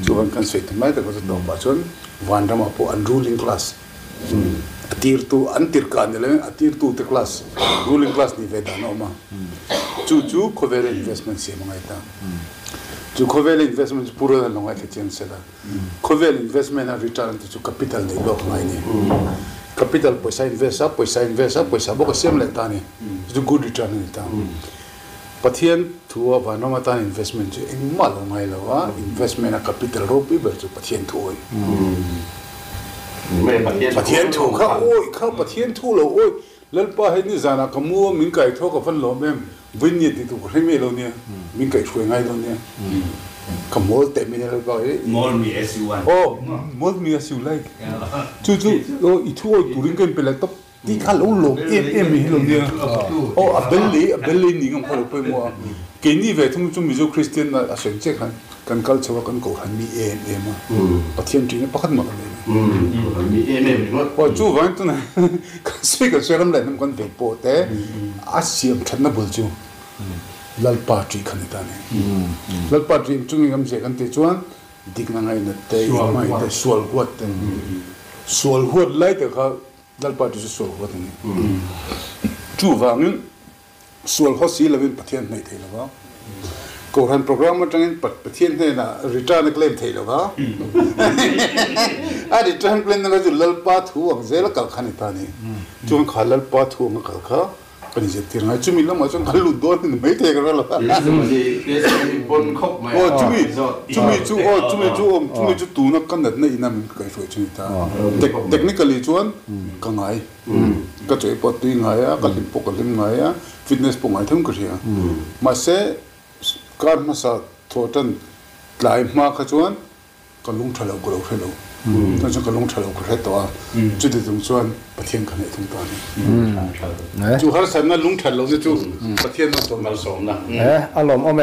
B: Chuan kan sawi ta mai tak a chu tawpah chuan vanram ah pawh an ruling class A tirtu an tirka ni loin a tirtute class, ruling class nih ve dan a awm a. Chu chu khawvela investment siam a ngai ta. Chu khawvela investment chu Pu Ronald lo ngaithla chiang sela. Khawvel investment a return te chu capital neih lawk a ngai ni. Capital pawisa invest a, pawisa invest a, pawisa bawk a siam leh ta a ni. Chu chu good return a ni ta. Pathian thu a vanram atan investment chu engmah lo ngai lo a, investment a capital ropui ber chu Pathian thu awih. Pathian thu kha awih kha Pathian thu lo awih. Lalpa hei nizanah ka mu a min kai thaw ka van lawm em, vawinia ti tur ka hre miah lo nia, min kaih hruai ngai lo nia. Ka mawl teh mai nia Lalpa hi.
D: Mawl me as you want.
B: Aw, mawl me as you like. Chu chu i thu awih turin ka inpe leh tawp. Ti kha lo lawm em em mai hi lo nia. Aw a bel lei a bel lei ni ngam kha lo pawimawh a. Keini ve thung chu Mizo Kristian na a sawi che khan kan kal chho a kan kohhran mi em em a. Pathian ṭihna pakhat mah kan nei lo.
A: Mi em em ringawt.
B: Aw chuvangin tunah kan sawi kan sawi ram leh hnam kan vei pawh te a siam ṭhatna bul chu Lalpa ṭih kha ni ta a ni. Lalpa ṭih chungin kan ziah kan tih chuan dikna ngainat te, inhmangaih te, sual huat te, sual huat lai te kha Lalpa chu sual huat a ni. Chuvangin sual haw si lovin Pathian hnaih thei lova, Kohhran program atangin Pathian hnenah return a claim thei lova, a return claim na kha chu Lalpa thu ang zel a kal kha a ni ta a ni. Chuan kha Lalpa thu ang a kal kha Kan inzirtir ngai. Chumi lamah chuan kan lut dawn a ni mai thei ka hre lo. Aw chumi chumi chu aw chumi chu awm chumi chu tuna ka natna ina min kaihhruai chu ni ta. Technically chuan ka ngai. Ka chawi pawh tui ngai a, ka hlim pawh ka hlim ngai a, fitness pawh ngai thung ka hria. Mahse kar hmasa thawh tan tlai hma kha chuan Ka lung tha lo ka lo hre lo. Chuan chuan ka lung tha lo ka hre tawh a, chuti chung chuan Pathian ka hnaih thung ta a ni. Chu harsatna lung that lohna chu Pathian malsawmna.
E: A lawmawm e.